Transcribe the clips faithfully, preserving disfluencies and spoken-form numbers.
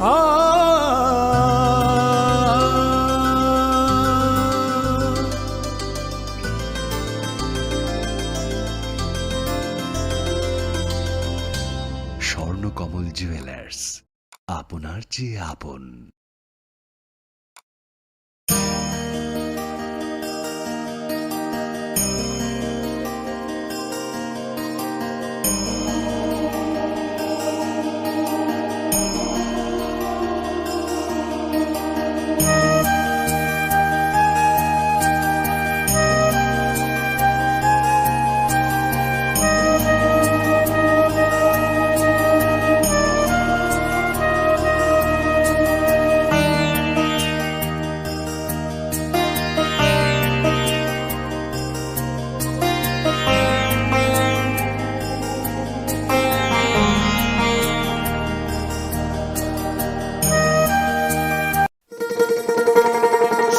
স্বর্ণকমল জুয়েলার্স, আপনার চেয়ে আপন।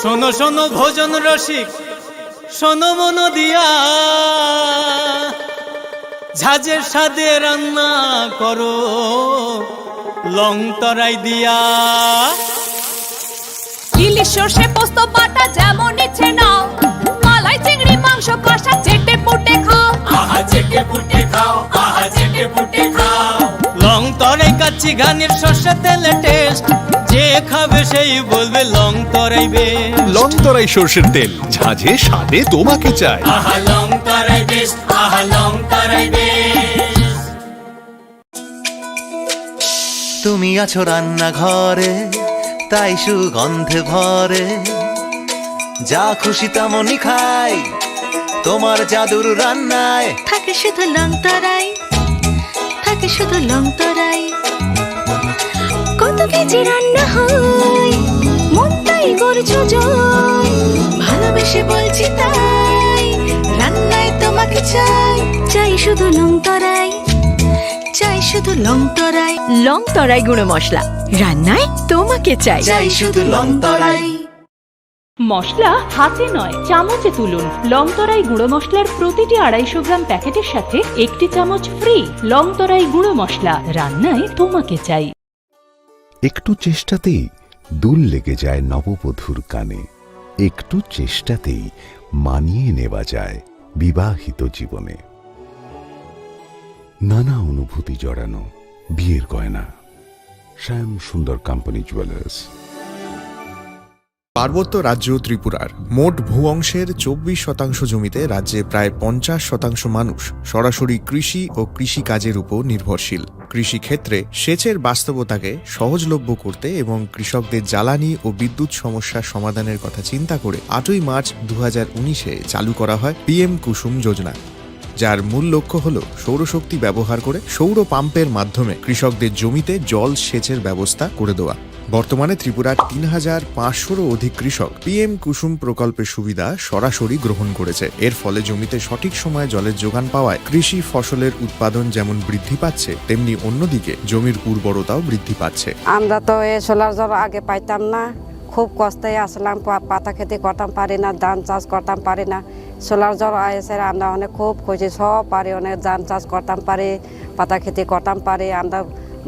শোনো শোনো ভোজন রসিক, শোনো মন দিয়া, ঝাঁঝের স্বাদে রান্না করো লং তরাই দিয়া। ইলিশ সর্ষে পোস্ত বাটা যেমন ইচ্ছে নাও, মালাই চিংড়ি মাংস কষা চেটে পুটে খাও। আহা চেটে পুটে খাও, আহা চেটে পুটে খাও। লং তরাই কাচ্চি ঘানির সর্ষে তেলে টেস্ট, যে খাবে সেই বলবে লং তরাই বেস্ট। লং তরাই সর্ষের তেল, ঝাঁঝে স্বাদে তোমাকে চাই। আহা লং তরাই বেস্ট, আহা লং তরাই বেস্ট। তুমি আছো রান্নাঘরে, তাই সুগন্ধে ভরে। যা খুশি তেমনই খাই, তোমার জাদুর রান্নায়। থাকে শুধু লং তরাই, থাকে শুধু লং তরাই। কত কেজি রান্না হয়, মনটাই করছো জয়। ভালোবেসে বলছি তাই, রান্নায় তোমাকে চাই। চাই শুধু লং তরাই, চাই শুধু লং তরাই। লং তরাই গুঁড়ো মশলা, রান্নায় তোমাকে চাই। চাই শুধু লং তরাই। মশলা হাতে নয়, চামচে তুলুন। লং তরাই গুঁড়ো মশলার প্রতিটি আড়াইশো গ্রাম প্যাকেটের সাথে একটি চামচ ফ্রি। লং তরাই গুঁড়ো মশলা, রান্নায় তোমাকে চাই। একটু চেষ্টাতেই দুল লেগে যায় নববধূর কানে। একটু চেষ্টাতেই মানিয়ে নেওয়া যায় বিবাহিত জীবনে। নানা অনুভূতি জড়ানো বিয়ের গয়না। শ্যাম সুন্দর কোম্পানি জুয়েলার্স। পার্বত্য রাজ্য ত্রিপুরার মোট ভূ অংশের চব্বিশ শতাংশ জমিতে রাজ্যে প্রায় পঞ্চাশ শতাংশ মানুষ সরাসরি কৃষি ও কৃষি কাজের উপর নির্ভরশীল। কৃষি ক্ষেত্রে সেচের বাস্তবতাকে সহজলভ্য করতে এবং কৃষকদের জ্বালানি ও বিদ্যুৎ সমস্যা সমাধানের কথা চিন্তা করে আটই মার্চ দু হাজার উনিশে চালু করা হয় পিএম কুসুম যোজনা, যার মূল লক্ষ্য হল সৌরশক্তি ব্যবহার করে সৌর পাম্পের মাধ্যমে কৃষকদের জমিতে জল সেচের ব্যবস্থা করে দেওয়া। বর্তমানে ত্রিপুরার তিন হাজার পাঁচশোরও অধিক কৃষক পিএম কুসুম প্রকল্পের সুবিধা সরাসরি গ্রহণ করেছে। এর ফলে জমিতে সঠিক সময়ে জলের যোগান পাওয়ায় কৃষি ফসলের উৎপাদন যেমন বৃদ্ধি পাচ্ছে, তেমনি অন্যদিকে জমির উর্বরতাও বৃদ্ধি পাচ্ছে। আমরা তো এই সোলার জল আগে পাইতাম না, খুব কষ্টে আসলাম, পা-, পাতা খেতে করতাম পারি না, ধান চাষ করতাম পারি না। সোলার জল আইসে আমরা অনেক খুব খুশি, সব পারি অনেক ধান চাষ করতাম পারি, পাতা খেতে করতাম পারি, আমরা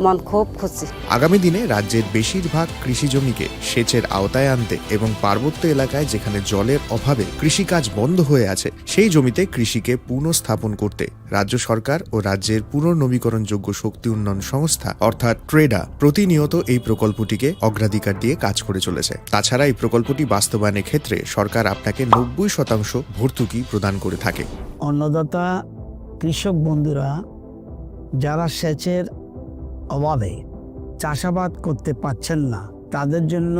মন খুব খুশি। আগামী দিনে রাজ্যের বেশিরভাগ কৃষি জমিকে সেচের আওতায় আনতে এবং পার্বত্য এলাকায় যেখানে জলের অভাবে কৃষিকাজ বন্ধ হয়ে আছে, সেই জমিতে কৃষিকে পুনঃস্থাপন করতে রাজ্য সরকার ও রাজ্যের পুনর্নবীকরণযোগ্য শক্তি উন্নয়ন সংস্থা অর্থাৎ ট্রেডা প্রতিনিয়ত এই প্রকল্পটিকে অগ্রাধিকার দিয়ে কাজ করে চলেছে। তাছাড়া এই প্রকল্পটি বাস্তবায়নের ক্ষেত্রে সরকার আপনাকে নব্বই শতাংশ ভর্তুকি প্রদান করে থাকে। অন্নদাতা কৃষক বন্ধুরা যারা সেচের অভাবে চাষাবাদ করতে পারছেন না, তাদের জন্য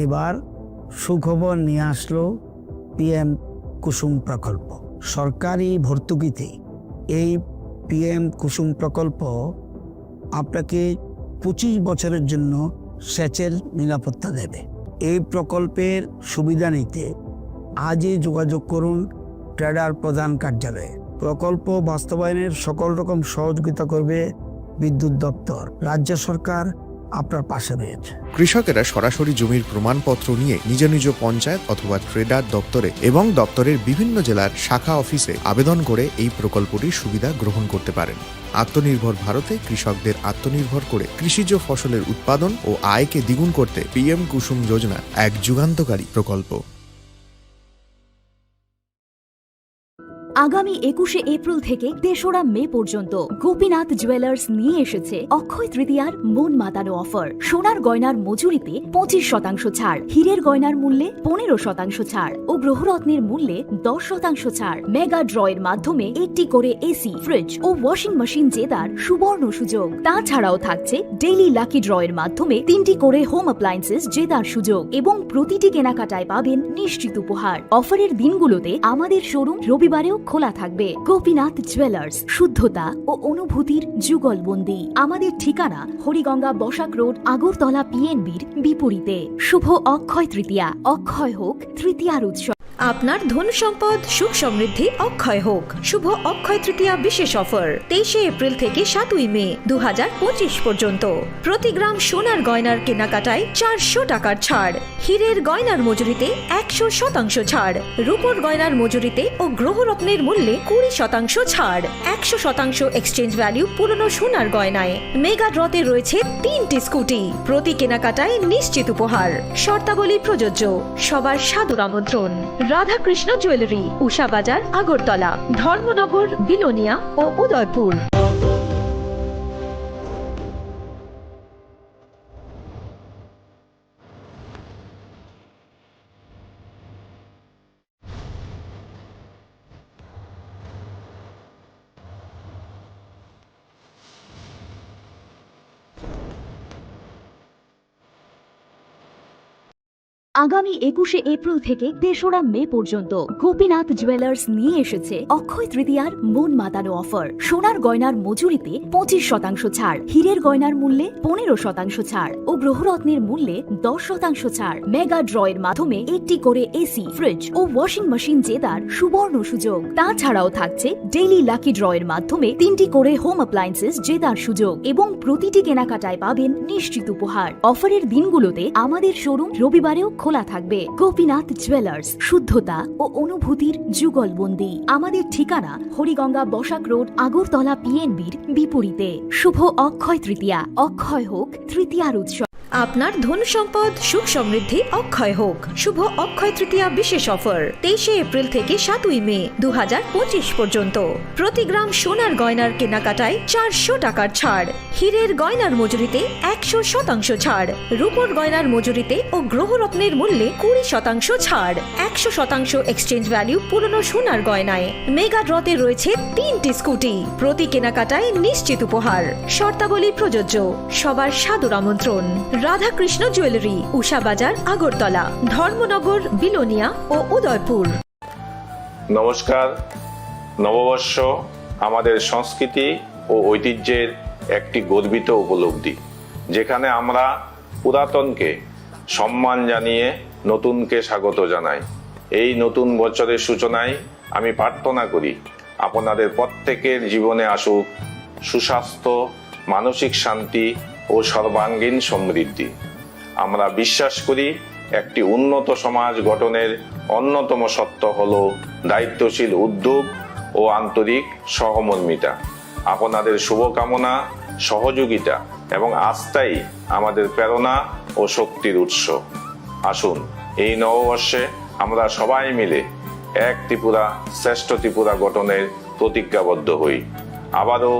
এবার সুখবর নিয়ে আসলো পিএম কুসুম প্রকল্প। সরকারি ভর্তুকিতে এই পিএম কুসুম প্রকল্প আপনাকে পঁচিশ বছরের জন্য সেচের নিরাপত্তা দেবে। এই প্রকল্পের সুবিধা নিতে আজই যোগাযোগ করুন ট্রেডার প্রধান কার্যালয়ে। প্রকল্প বাস্তবায়নের সকল রকম সহযোগিতা করবে বিদ্যুৎ দপ্তর। রাজ্য সরকার আপনার পাশে রয়েছে। কৃষকেরা সরাসরি জমির প্রমাণপত্র নিয়ে নিজ নিজ পঞ্চায়েত অথবা ট্রেডার দপ্তরে এবং দপ্তরের বিভিন্ন জেলার শাখা অফিসে আবেদন করে এই প্রকল্পটির সুবিধা গ্রহণ করতে পারেন। আত্মনির্ভর ভারতে কৃষকদের আত্মনির্ভর করে কৃষিজ ফসলের উৎপাদন ও আয়কে দ্বিগুণ করতে পিএম কুসুম যোজনা এক যুগান্তকারী প্রকল্প। আগামী একুশে এপ্রিল থেকে তেসরা মে পর্যন্ত গোপীনাথ জুয়েলার্স নিয়ে এসেছে অক্ষয় তৃতীয়ার মন মাতানো অফার। সোনার গয়নার মজুরিতে পঁচিশ শতাংশ ছাড়, হীরের গয়নার মূল্যে পনেরো শতাংশ ছাড় ও গ্রহরত্নের মূল্যে দশ শতাংশ ছাড়। মেগা ড্রয়ের মাধ্যমে একটি করে এসি, ফ্রিজ ও ওয়াশিং মেশিন জেতার সুবর্ণ সুযোগ। তাছাড়াও থাকছে ডেইলি লাকি ড্রয়ের মাধ্যমে তিনটি করে হোম অ্যাপ্লায়েন্সেস জেতার সুযোগ এবং প্রতিটি কেনাকাটায় পাবেন নিশ্চিত উপহার। অফারের দিনগুলোতে আমাদের শোরুম রবিবারেও খোলা থাকবে। গোপীনাথ জুয়েলার্স, শুদ্ধতা ও অনুভূতির যুগলবন্দি। আমাদের ঠিকানা হরিগঙ্গা বসাক রোড, আগরতলা পিএনবির বিপরীতে। শুভ অক্ষয় তৃতীয়া, অক্ষয় হোক তৃতীয়ার উৎসব। আপনার ধন সম্পদ সুখ সমৃদ্ধি অক্ষয় হোক। শুভ অক্ষয় তৃতীয়া বিশেষ অফার, তেইশে এপ্রিল থেকে সাতই মে দু পর্যন্ত। প্রতি গ্রাম সোনার গয়নার কেনাকাটায় চারশো টাকার ছাড়, হীরের গয়নার মজুরিতে একশো শতাংশ ছাড়, রূপোর গয়নার মজুরিতে ও গ্রহরত্নের মূল্যে কুড়ি শতাংশ ছাড়, একশো শতাংশ এক্সচেঞ্জ ভ্যালু পুরনো সোনার গয়নায়। মেগা ড্রতে রয়েছে তিনটি স্কুটি, প্রতি কেনাকাটায় নিশ্চিত উপহার। শর্তাবলী প্রযোজ্য। সবার সাদর আমন্ত্রণ। রাধাকৃষ্ণ জুয়েলারি, উষা বাজার, আগরতলা, ধর্মনগর, বিলোনিয়া ও উদয়পুর। আগামী একুশে এপ্রিল থেকে তেসরা মে পর্যন্ত গোপীনাথ জুয়েলার্স নিয়ে এসেছে অক্ষয় তৃতীয়ার মন মাতানো অফার। সোনার গয়নার মজুরিতে পঁচিশ শতাংশ ছাড়, হীরের গয়নার মূল্যে পনেরো শতাংশ ছাড় ও গ্রহরত্নের মূল্যে দশ শতাংশ ছাড়। মেগা ড্রয়ের মাধ্যমে একটি করে এসি, ফ্রিজ ও ওয়াশিং মেশিন জেতার সুবর্ণ সুযোগ। তাছাড়াও থাকছে ডেইলি লাকি ড্রয়ের মাধ্যমে তিনটি করে হোম অ্যাপ্লায়েন্সেস জেতার সুযোগ এবং প্রতিটি কেনাকাটায় পাবেন নিশ্চিত উপহার। অফারের দিনগুলোতে আমাদের শোরুম রবিবারেও খোলা থাকবে। গোপীনাথ জুয়েলার্স, শুদ্ধতা ও অনুভূতির যুগলবন্দি। আমাদের ঠিকানা হরিগঙ্গা বসাক রোড, আগরতলা পিএনবির বিপরীতে। শুভ অক্ষয় তৃতীয়া, অক্ষয় হোক তৃতীয়ার উৎসব। আপনার ধন সম্পদ সুখ সমৃদ্ধি অক্ষয় হোক। শুভ অক্ষয় তৃতীয়া বিশেষ অফার, তেইশে এপ্রিল থেকে সাতই মে দু পর্যন্ত। প্রতি গ্রাম সোনার গয়নার কেনাকাটায় চারশো টাকার ছাড়, হীরের গয়নার মজুরিতে একশো শতাংশ ছাড়, রূপোর গয়নার মজুরিতে ও গ্রহরত্নের মূল্যে কুড়ি শতাংশ ছাড়, একশো শতাংশ এক্সচেঞ্জ ভ্যালু পুরনো সোনার গয়নায়। মেগা ড্রতে রয়েছে তিনটি স্কুটি, প্রতি কেনাকাটায় নিশ্চিত উপহার। শর্তাবলী প্রযোজ্য। সবার সাদর আমন্ত্রণ। রাধাকৃষ্ণ জুয়েলারি, উষা বাজার, আগরতলা, ধর্মনগর, বিলোনিয়া ও উদয়পুর। নমস্কার। নববর্ষ আমাদের সংস্কৃতি ও ঐতিহ্যের একটি গর্বিত উপলব্ধি, যেখানে আমরা পুরাতনকে সম্মান জানিয়ে নতুনকে স্বাগত জানাই। এই নতুন বছরের সূচনায় আমি প্রার্থনা করি আপনাদের প্রত্যেকের জীবনে আসুক সুস্বাস্থ্য, মানসিক শান্তি ও সর্বাঙ্গীন সমৃদ্ধি। আমরা বিশ্বাস করি একটি উন্নত সমাজ গঠনের অন্যতম সত্ত্ব হল দায়িত্বশীল উদ্যোগ ও আন্তরিক সহমর্মিতা। আপনাদের শুভকামনা, সহযোগিতা এবং আস্থাই আমাদের প্রেরণা ও শক্তির উৎস। আসুন, এই নববর্ষে আমরা সবাই মিলে এক ত্রিপুরা, শ্রেষ্ঠ ত্রিপুরা গঠনের প্রতিজ্ঞাবদ্ধ হই। আবারও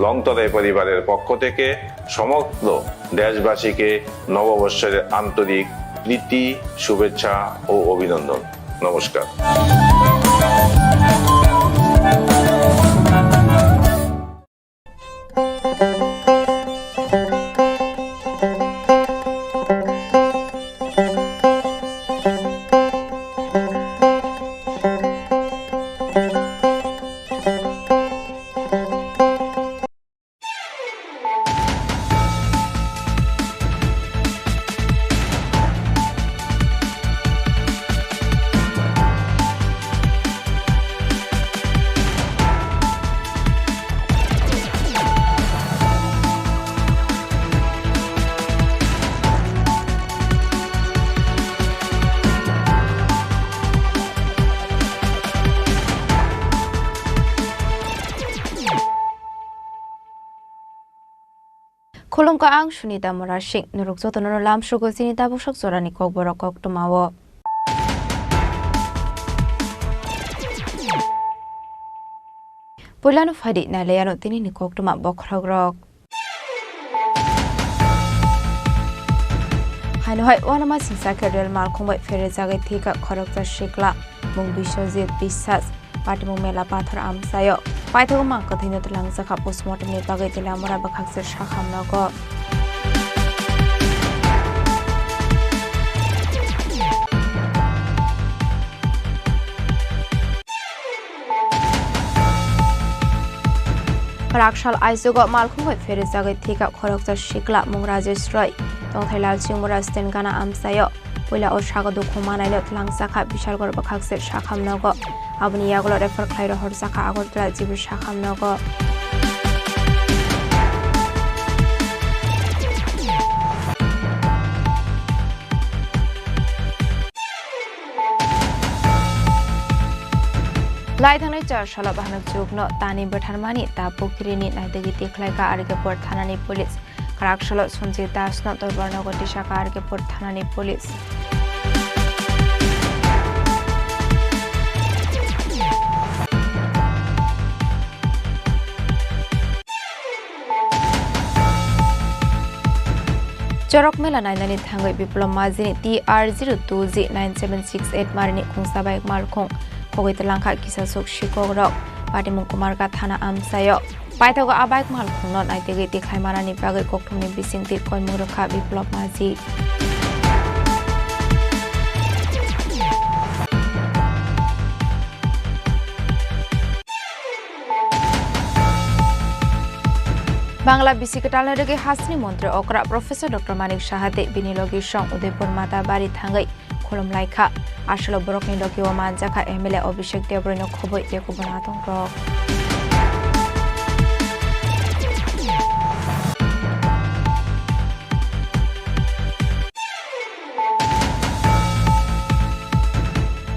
লংতরাই পরিবারের পক্ষ থেকে সমগ্র দেশবাসীকে নববর্ষের আন্তরিক প্রীতি, শুভেচ্ছা ও অভিনন্দন। নমস্কার। Khulumkha, ang Sunita Murasing. Norok jotono lamsugo chini tabuksak jorani kokborok koktwmao. Puilano phaidi nailaiano tinini koktwma bokhorokrok. Haino hai uanama singsa khe rel malkhung bai pherejagwi thwikha khoroksa sikla, mung Biswajit Biswas, patimung Mela Pathor amchaio. Paithago mang kwthwino twlangjakha postmortemni bagwi Teliamura bwkhakse sakham nogo. Kwrak sal aichugo malkhung bai pherejagwi thwikha khoroksa sikla mung Rajesh Roy, tongthai Lalsing Mura Sten gana amchaio. Puila o sago dukhu manaino twlangjakha Bishalgarh bwkhakse sakham nogo. Aboni yagulo refer khlai rohorjakha Agartala G B sakham nogo. Lai thangnai char salo bahanok chukno tani bwtharmani ta pukhirini naitugwi tikhlaikha R K Pur thanani police. Kwrak salo Sanjay Das no dorbar nogo tisakha R K Pur thanani police. Chorok mela nainani thangwi Biplop Majini T R zero two G nine seven six eight marini khungsa bike malkhung khogwi twlangkha kisasuk sikokrok. Patimung Kumarghat thana amchaio. Paithago a bike malkhungno naitugwi tikhlaimanani bagwi kokthumni bisingtwi koimung rwkha Biplop Maji. Bangla bisi kwtalni rwgwi hasteni montri okra Professor Doctor Manik Saha tei bini logisong Udaipur Mata bari thangwi khulumlaikha. Aswlo borokni logi o manjakha M L A Abhishek Debroino khobwi tei kubun atongrok.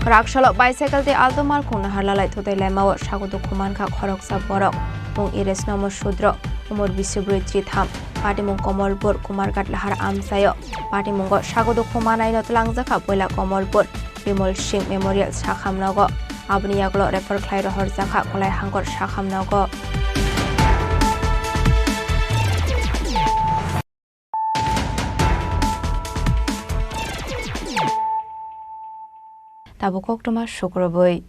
Raksalo bicycle tei Alto malkhung naharlalai thutai laimao sago dukhu mankha khoroksa borok. Mung Ires Nomo Sudro, umor bisi brwi chitham. Patimung Komolpur, Kumarghat Lahar amchaio. Patimungo sago dukhu manaino twlangjakha puila Komolpur Bimol Singh Memorial sakham nogo. Aboni yagulo refer khlai rohorjakha Kolai Hangkor sakham nogo. Tabuk koktwma sukrubwi.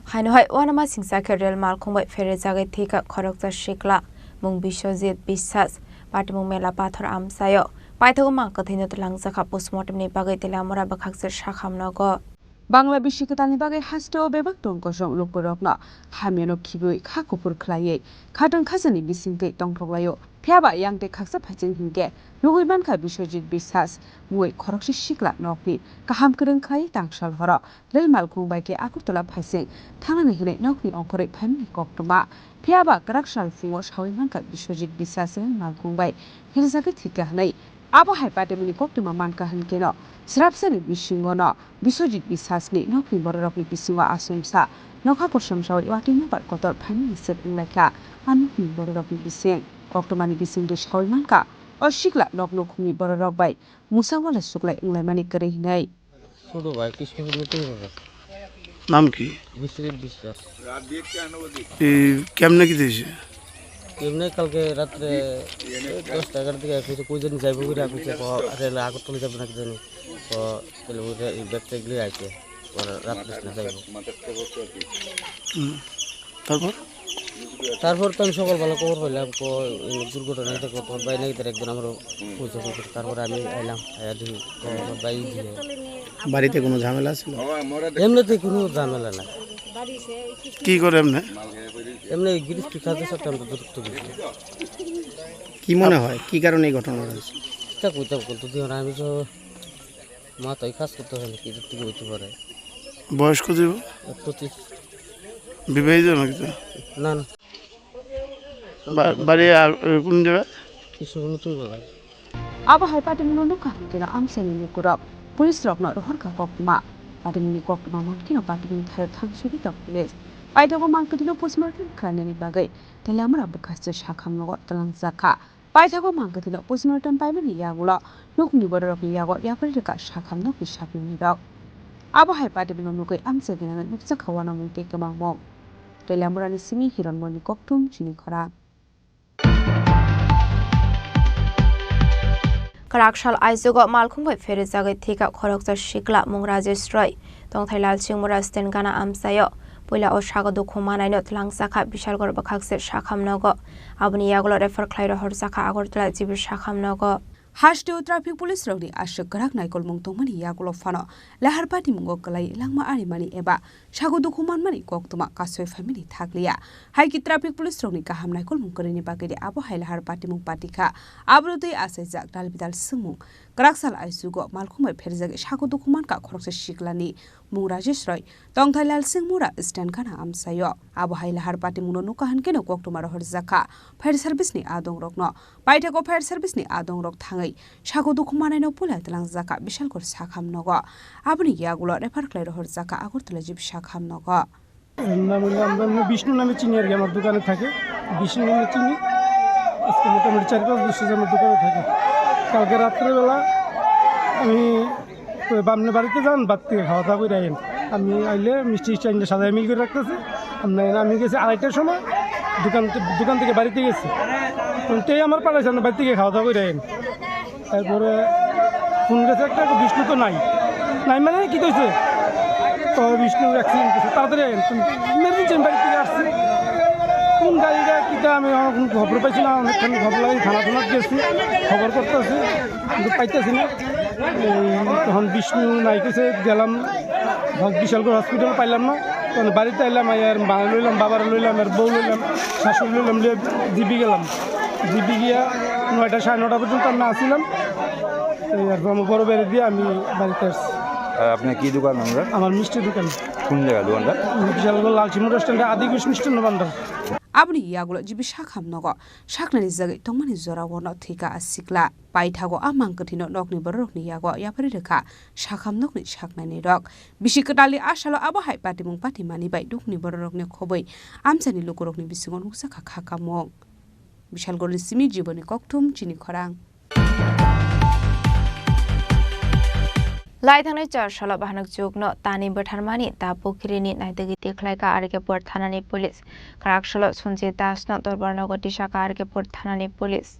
Haino hai uanama singsa khe rel malkhung bai pherejagwi thwikha khoroksa sikla, mung Biswajit Biswas, patimung Mela Pathor amchaio. Paithago mang kwthwino twlangjakha postmortemni bagwi Teliamura bwkhakse sakham nogo. Bangla bisi kwtalni bagwi hasteo bebak tong kosong lukurokno hamyano khibwi kha kuphur khlaiwi khatwng khajani bisingtwi tongthok laio. Phiyaba yang tei khaksa phaising hinkhe nugwi mankha Biswajit Biswas mungwi khoroksa sikla nokni kaham kwrwng khlaiwi tangsal horo rel malkhung bai khe Agartala phaising thangnani hwnwi nokni ongkhorwi phaimani koktwma. Phiyaba kwrak sal phungo sawi mankha Biswajit Biswas rel malkhung bai hirsagwi thwikha hwnwi. Abo hai patimungni koktwma mankha hwnkhe no srapsani bisingo no Biswajit Biswasni nokni bororokni bisingo achomsa nokha kosom sawi watwi nokbar kotor phaimani swk wnglaikha. A nokni bororokni bising koktwmani bisingtwi sawi mankha, o sikla nok nukhungni bororok bai musa wala suklai wnglaimani kwrwi hwnwi. ছোট ভাই, কৃষ্ণপুর নতুন বাজার। নাম কি? বিশ্বজিৎ বিশ্বাস। এই কেমনে কি দিয়েছে? এমনি কালকে রাত্রে এই দশটা এগারোটার দিকে কইছে, "কই জানি যাইবো করে কইছে, ক-, রেলে আগরতলা যাবো নাকি জানি।" তো তাহলে ওই রে-, এই ব্যাগ ট্যাগ লিয়ে আইছে, ওরা রাত্রে যাইবো। হুম। তারপর? তারপর তো আমি সকালবেলা খবর পাইলাম, ক-, এই দুর্ঘটনা হয়েছে, ক-, তোমার ভাই নাকি তার একজন আমারও কইছে, কইছে। তারপরে আমি আইলাম, আইয়া দেখি, ক-, আমার ভাই দিয়ে। বাড়িতে কোনো ঝামেলা ছিল? এমনিতে কোনো ঝামেলা নাই। কি করে এমনি? এমনি গিরিশ কি কাজের সাথে আমরা যুক্ত বেশি। কি মনে হয়, কি কারণে এই ঘটনা হয়েছে? তা কইতাম, বলতে দিও না, আমি তো মাথায় কাজ করতে হয় না, কি থেকে হইতে পারে। বয়স কত হইব? পঁচিশ। বিবাহিত নাকি তো? না, না। বা-, বাড়ি আর, কোন জায়গা? কৃষ্ণনগর নতুন বাজার। Abo hai patimungno nukha hwnkhe no amchaini lukurok police rokno rohorkha koktwma. Patimungni koktwma mankhe no patimungni thaio thangsugwi tong police. Paithago mang kwthwino postmortem khlainani bagwi Teliamura bwkhaste sakham nogo twlangjakha. Paithago mang kwthwino postmortem paimani yagulo nokni bororokni yago yapharwi rwkha sakham nokni sapni nirok. Abo hai patimungno nugwi amchai gwnangwi nukjakha uanamung tei kwmangmung. Teliamurani simi Hironmoni kokthum chini khorang. Kwrak sal aichugo malkhung bai pherijagwi thwikha khoroksa sikla mung Rajesh Roy, tongthai Lalsing Mura Sten gana amchaio. Puila o sago dukhu manaino twlangjakha Bishalgarh bwkhakse sakham nogo. Aboni yagulo refer khlai rohorjakha Agartala G B sakham nogo. Hasteo traffic police rokni aswk kwrak naikolmung tongmani yagulo phano lahar patimungo kwlai langma arimani eba sago dukhu manmani koktwma kasui phaimani thakliya. Hai khe traffic police rokni kaham naikolmung kwrwini bagwi de abo hai lahar patimung patikha. Aboni twi achaijak dalbidal swngmung. Kwrak sal aichugo malkhung bai pherjagwi sago dukhu mankha khoroksa siklani mung Rajesh Roy, tongthai Lalsing Mura Sten gana amchaio. Abo hai lahar patimungno nukha hwnkhe no koktwma rohorjakha fire service ni adongrokno. Paithago fire service ni adongrok thangwi sago dukhu manaino puila twlangjakha Bishalgarh sakham nogo. Aboni yagulo refer khlai rohorjakha Agartala G B sakham nogo. এর নাম হলো, আমরা এমনি বিষ্ণু নামে চিনি আর কি, আমার দোকানে থাকে। বিষ্ণু নামে চিনি। আজকে মোটামুটি চার পাঁচ বছর আমার দোকানে থাকে। কালকে রাত্রেবেলা আমি তো বামনে বাড়িতে যান, বাড়ি থেকে খাওয়া দাওয়া করে আইন। আমি আইলে মিষ্টি টিষ্টি আইনটা সাজায় মিল করে রাখতেছে। আমরা, আমি গেছি আড়াইটার সময় দোকান থে-, দোকান থেকে বাড়িতে গেছি। তখন তেই আমার পাঠাইছে, "আপনি বাড়ি থেকে খাওয়া দাওয়া করে আইন।" তারপরে ফোন গেছে একটা, "বিষ্ণু তো নাই।" "নাই মানে কি কইছে?" "তো বিষ্ণুর অ্যাক্সিডেন্ট হয়েছে, তাড়াতাড়ি আইন।" "তুমি ইমার্জেন্সি আমি বাড়ি থেকে আসছি।" কোন গাড়িটা কিটা আমি আমার কোনো খবর পাইছি না, অনেকক্ষণ খবর লাগে, থানা থানাত গেছি, খবর করতেছি, কিন্তু পাইতেছি না। এই তখন বিষ্ণু নাই কইছে, গেলাম বিশালগড় হসপিটাল, পাইলাম না। তখন বাড়িতে আইলাম, আইয়ার মা লইলাম, বাবার লইলাম, আর বউ লইলাম, শাশুড়ি লইলাম, লিয়ে জিবি গেলাম। জিবি গিয়া নয়টা, সাড়ে নয়টা পর্যন্ত আমরা আসিলাম। এই আর আমার বড় বেড়ে দিয়ে আমি বাড়িতে আসছি। আর আপনার কি দোকান আমরা? আমার মিষ্টি দোকান। কোন জায়গা দোকানটা? বিশালগড় লালচি মোটর স্ট্যান্ডে আদি ঘোষ মিষ্টান্ন ভান্ডার। Aboni yagulo G B sakham nogo saknani jagwi tongmani jorao no thwikha a sikla. Paithago a mang kwthwino nokni bororokni yago yapharwi rwkha sakham nokni saknani rok. Bisi kwtalni a salo abo hai patimung patimani bai nokni bororokni khobwi amchaini lukurokni bisingo nukjakha kha kamung. Bishalgarhni simi Jiboni kokthum chini khorang. Lai thangnai char salo bahanok chukno tani bwtharmani ta pukhirini naitugwi tikhlaikha R K Pur thanani police. Kwrak salo Sanjay Das no dorbar nogo tisakha R K Pur thanani police.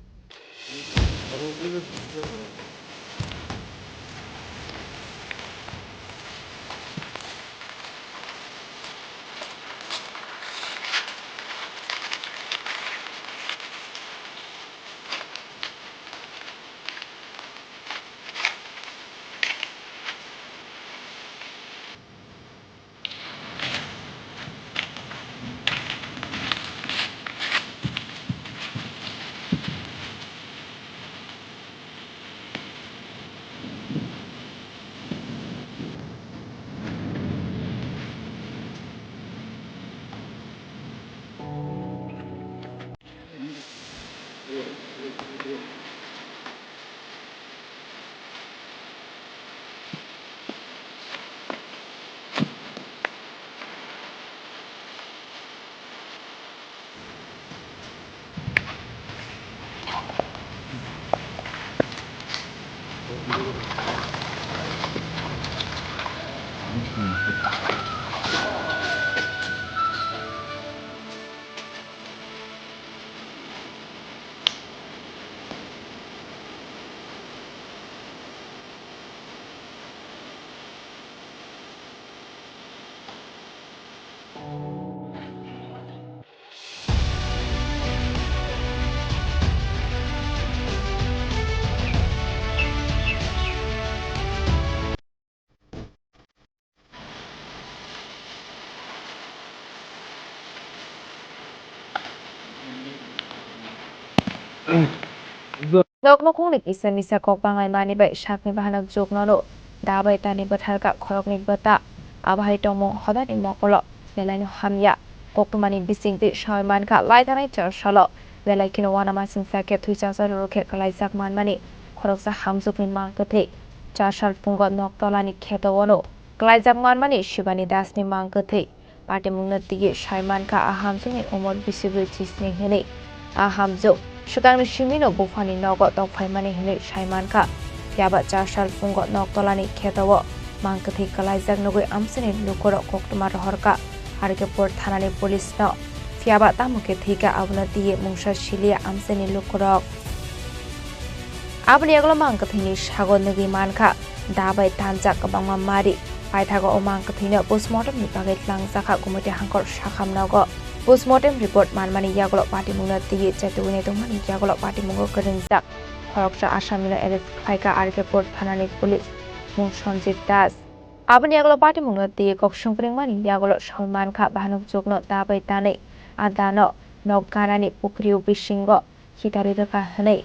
Nok nukhungni kisa misa kok banglaimani bai sakni bahanok juknono da bai tani bwtharkha khoroknwi bwta. Abo hai tongmung hodani mokolo belaino hamya. Koktwmani bisingtwi sawi mankha, lai thanai char salo belai kheno uanamasingcha khe thwichasa roro khe kwlaijak manmani khoroksa hamjwkni mang kwthwi. Char sal phungo nok tolani kheto wano kwlaijak manmani Shivani Dasni mang kwthwi. Patimungno twiwi sai mankha a hamjakni umor bisi brwi chisni hwnwi. A hamjak swkangni simino buphani nogo tongphaimani hwnwi sai mankha. Phiyaba cha sal phungo noktolani kheto-o mang kwthwi kwlaijak nugwi amchaini lukurok koktwma rohorkha R K Pur thanani police-no. Phiyaba tamo khe thwikha abono twiwi mungsa siliya amchaini lukurok. Aboni yagulo mang kwthwini sago nugwi mankha da bai tanjak kwbangma mari. Paithago o mang kwthwino postmortemni bagwi tlangjakha Gumoti Hangkhor sakham nogo. Postmortem report manmani yagulo patimungno twiwi chetugwini tongmani yagulo patimungo kwrwngjak khoroksa asamino arrest khlaikha R K Pur thanani police mung Sanjit Das. Aboni yagulo patimungno twiwi kok songkwrwngmani yagulo saui mankha bahanokjwkno da bai tanwi a dano nok ganani pukri-o bisingo khitarwi rwkha hwnwi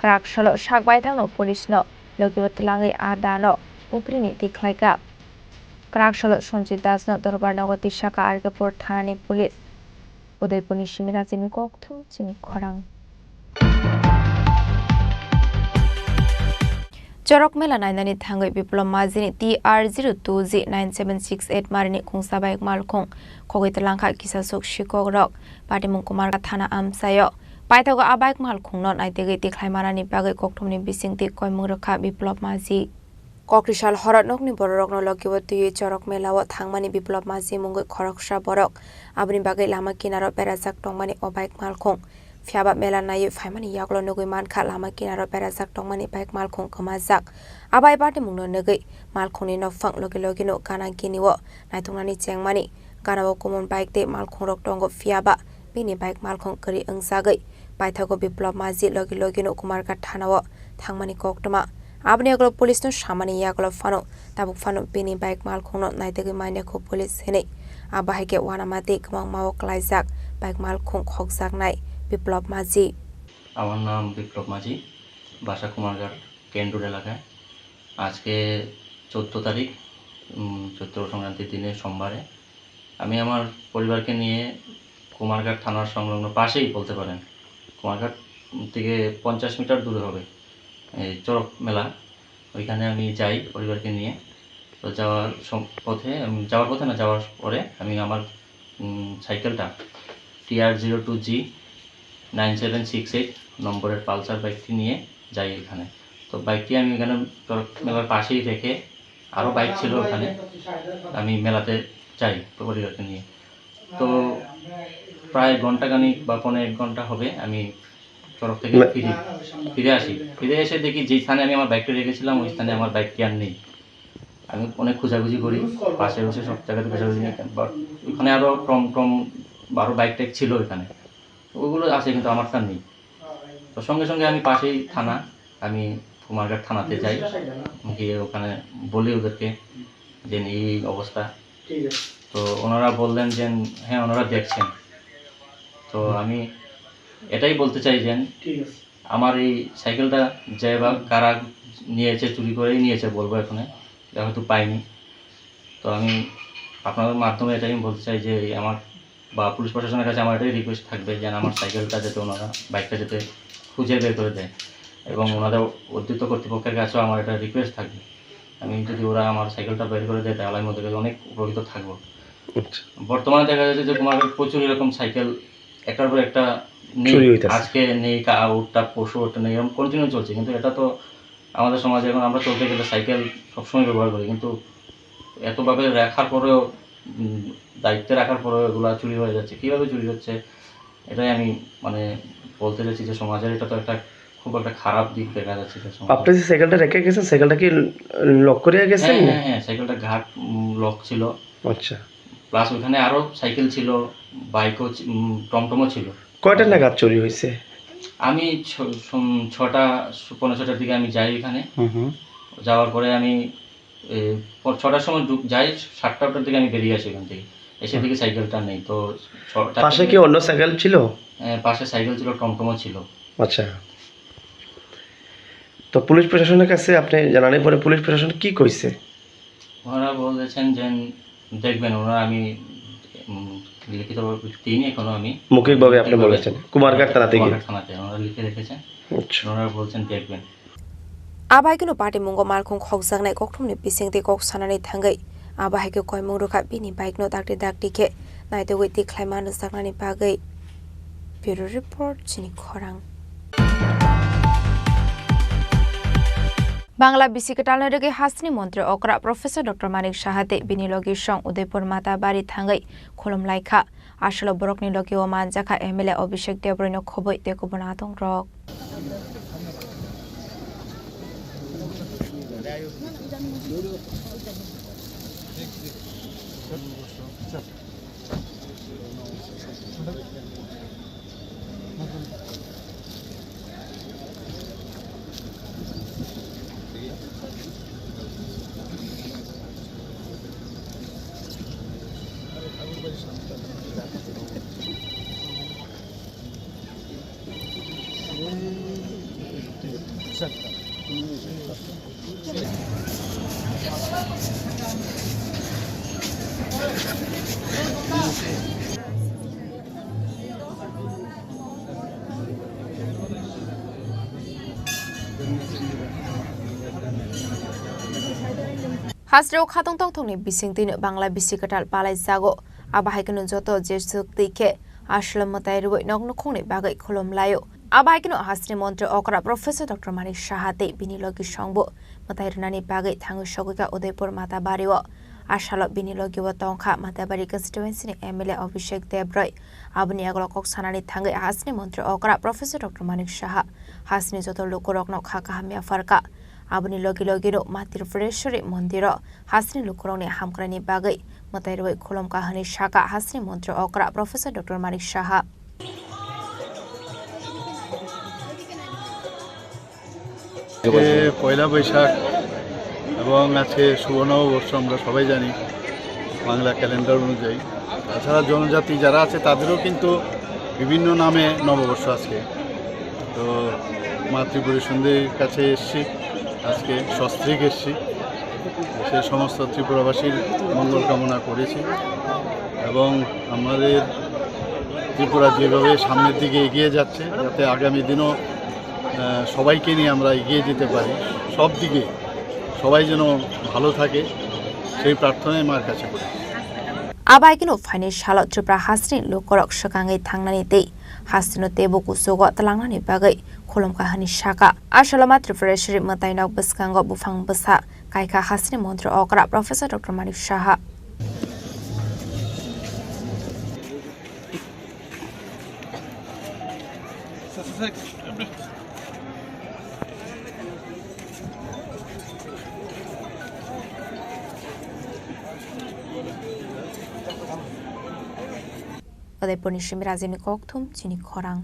kwrak salo sak baithangno police-no logi-o twlangwi a dano pukrini twi khlaikha. Kwrak salo Sanjit Das-no dorbar nogo twi sakha R K Pur thanani police. Udaipurni simi rajini kokthum chini khorang. Chorok mela nainani thangwi Biplop Majini T R zero two G nine seven six eight marini khungsa bike malkhung khogwi twlangkha kisasuk sikokrok. Patimung Kumarghat thana amchaio. Paithago a bike malkhungno naitugwi tikhlai manani bagwi kokthumni bisingtwi koimung rwkha Biplop Maji. Kokri sal horo nokni bororokno logi-o twiwi chorok mela-o thangmani Biplop Maji mungwi khoroksa borok. Aboni bagwi lama kinaro berajak tongmani o bike malkhung. Phiyaba mela naiwi phaimani yagulo nugwi mankha lama kinaro berajak tongmani bike malkhung kwmajak. A bai patimungno nugwi malkhungni nokphang logi logino gana gini-o naituknani chengmani. Gana-o kumun bike tei malkhungrok tongo, phiyaba bini bike malkhung kwrwi wngjagwi paithago Biplop Maji logi logino Kumarghat thana-o thangmani koktwma. Aboni yagulo police-no samani yagulo phano tabuk phano bini bike malkhungno naitugwi manya kho police hinwi. Abo hai khe uanama tei kwbangma-o kwlaijak bike malkhung khokjaknai Biplop Maji. আমার নাম বিপ্লব মাঝি, বাসা কুমারঘাট, কেন্দ্র এলাকায়। আজকে চোদ্দ তারিখ, উম, চৈত্র সংক্রান্তির দিনে সোমবারে আমি আমার পরিবারকে নিয়ে কুমারঘাট থানার সংলগ্ন পাশেই বলতে পারেন, কুমারঘাট থেকে পঞ্চাশ মিটার দূরে হবে এই চড়ক মেলা, ওইখানে আমি যাই পরিবারকে নিয়ে। তো যাওয়ার সম-, পথে, উম, যাওয়ার পথে না, যাওয়ার পরে আমি আমার, উম, সাইকেলটা T R zero two G nine seven six eight নম্বরের পালসার বাইকটি নিয়ে যাই এখানে। তো বাইকটি আমি এখানে চড়ক মেলার পাশেই রেখে আরও বাইক ছিল ওখানে, আমি মেলাতে যাই পরিবারকে নিয়ে। তো প্রায় ঘন্টাখানিক বা পৌনে এক ঘন্টা হবে আমি চড়ক থেকে মে- ফিরি, ফিরে আসি। ফিরে এসে দেখি যেই স্থানে আমি আমার বাইকটা রেখেছিলাম, ওই স্থানে আমার বাইকটি আর নেই। আমি অনেক খোঁজাখুঁজি করি, পাশে বসে সব জায়গাতে খোঁজাখুঁজি, but ওখানে আরও টমটম বা আরও বাইক টাইক ছিল ওখানে, ওগুলো আছে কিন্তু আমারটা নেই। তো সঙ্গে সঙ্গে আমি পাশেই থানা, আমি কুমারঘাট থানাতে যাই, গিয়ে ওখানে বলি ওদেরকে যে এই অবস্থা। তো ওনারা বললেন যে হ্যাঁ, ওনারা দেখছেন। তো আমি এটাই বলতে চাই যে আমার এই সাইকেলটা যে বা কারা নিয়েছে, চুরি করেই নিয়েছে বলবো এখানে, এটা হয়তো পাইনি। তো আমি আপনাদের মাধ্যমে এটাই আমি বলতে চাই যে এই আমার বা পুলিশ প্রশাসনের কাছে আমার এটাই রিকোয়েস্ট থাকবে যেন আমার সাইকেলটা যাতে ওনারা, বাইকটা যাতে খুঁজে বের করে দেয়, এবং ওনাদের অতিরিক্ত কর্তৃপক্ষের কাছেও আমার এটা রিকোয়েস্ট থাকবে। আমি যদি ওরা আমার সাইকেলটা বের করে দেয়, তাহলে আমি ওদের কাছে অনেক উপকৃত থাকবো। আচ্ছা। বর্তমানে দেখা যাচ্ছে যে কুমারঘাটে প্রচুর এরকম সাইকেল একটার পর একটা নেই। চুরি হইতাছে। আজকে নেই, কা-, ওরটা পরশু ওরটা নেই, এরকম কন্টিনিউ চলছে। কিন্তু এটা তো আমাদের সমাজে এখন আমরা চলতে গেলে সাইকেল সবসময় ব্যবহার করি, কিন্তু এতভাবে রাখার পরেও, উম, দায়িত্বে রাখার পরেও এগুলা চুরি হয়ে যাচ্ছে। কিভাবে চুরি হচ্ছে, এটাই আমি, মানে, বলতে চাচ্ছি যে সমাজের এটা তো একটা খুব একটা খারাপ দিক দেখা যাচ্ছে যে সমাজে। আপনি যে সাইকেলটা রেখে গেছেন, সাইকেলটা কি লক করে গেছেন? হ্যাঁ, হ্যাঁ, হ্যাঁ, সাইকেলটা ঘাট, উম, লক ছিল। আচ্ছা। প্লাস ওখানে আরো সাইকেল ছিল, বাইকও ছি-, উম, টমটমও ছিল। কয়টা নাগাদ চুরি হয়েছে? আমি ছ-, সম-, ছটা, পৌনে ছটার দিকে আমি যাই ওখানে। হুম, হুম। যাওয়ার পরে আমি, এ, প-, ছটার সময় ঢুক-, যাই, সাতটা আটটার দিকে আমি বেরিয়ে আসি ওখান থেকে। এসে হুম। দেখি সাইকেলটা নেই। তো ছটা পাশে থেকে কি অন্য সাইকেল ছিল? হ্যাঁ, পাশে সাইকেল ছিল, টমটমও ছিল। আচ্ছা। তো পুলিশ প্রশাসনের কাছে আপনি জানানোর পরে পুলিশ প্রশাসন কি কইছে? ওনারা বলেছেন যে দেখবেন, ওনারা, আমি, উম, লিখিতভাবে দিইনি এখনো আমি। মৌখিকভাবে আপনি মৌখিকভাবে বলেছেন, কুমারঘাট থানাতে গিয়ে? কুমারঘাট থানাতে ওনারা লিখে রেখেছেন। আচ্ছা। ওনারা বলছেন দেখবেন। Abaikeno patimungo malkhung khokjaknai kokthumni bisingtwi kok sanani thangwi Abo hai khe koimung rwkha bini bike no dakti dakti khe naitugwi tikhlaima nukjaknani bagwi. Bureau Report, chini khorang. Bangla bisi kwtalni rwgwi hasteni montri okra Professor Doctor Manik Saha tei bini logisong Udaipur Matabari thangwi khulum laikha. Aswlo borokni logi o manjakha M L A Abhishek Debroino khobwi tei kubun adongrok. Hasteo khatong tongthokni bisingtwino Bangla bisi kwtal palai jago. Abo hai kheno joto jeswk twi khe aswlo mwtai rwui nok nukhungni bagwi khulum laio. Abo hai kheno hasteni montri okra Professor Doctor Manik Saha tei bini logisongbo mwtai rwnani bagwi thangwi sogwikha Udaipur Matabari o. Asalo bini logi o tongkha Matabari constituency ni M L A Abhishek Debroy. Aboni yagulo kok sanani thangwi hasteni montri okra Professor Doctor Manik Saha hasteni joto lukurokno kha kaham yapharkha. Aboni logi logino Ma Tripureshwari mondiro hasteni lukurokni hamkraini bagwi mwtai rwui khulumkha hwnwi sakha hasteni montri okra Professor Doctor Manik Saha. আজকে পয়লা বৈশাখ এবং আজকে শুভ নববর্ষ আমরা সবাই জানি বাংলা ক্যালেন্ডার অনুযায়ী। তাছাড়া জনজাতি যারা আছে তাদেরও কিন্তু বিভিন্ন নামে নববর্ষ আজকে। তো মা ত্রিপুরা সুন্দরীর কাছে এসছি, আজকে সস্ত্রীক এসছি, সে সমস্ত ত্রিপুরাবাসীর মঙ্গল কামনা করেছি এবং আমাদের ত্রিপুরা যেভাবে সামনের দিকে এগিয়ে যাচ্ছে, যাতে আগামী দিনও, আহ, সবাইকে নিয়ে আমরা এগিয়ে যেতে পারি, সব দিকে সবাই যেন ভালো থাকে, সেই প্রার্থনাই মার কাছে করি। Abo hai kheno phaini salo Tripura hasteni lukurok swkangwi thangnani tei hasteno teibo kuchugo tlangnani bagwi khulumkha hwnwi sakha. Asalo Ma Tripureshwari mwtainok bwskango buphang bwsa kaikha hasteni montri okra Professor Doctor Manik Saha. Udaipurni simi Rajini Kokthum, chini khorang.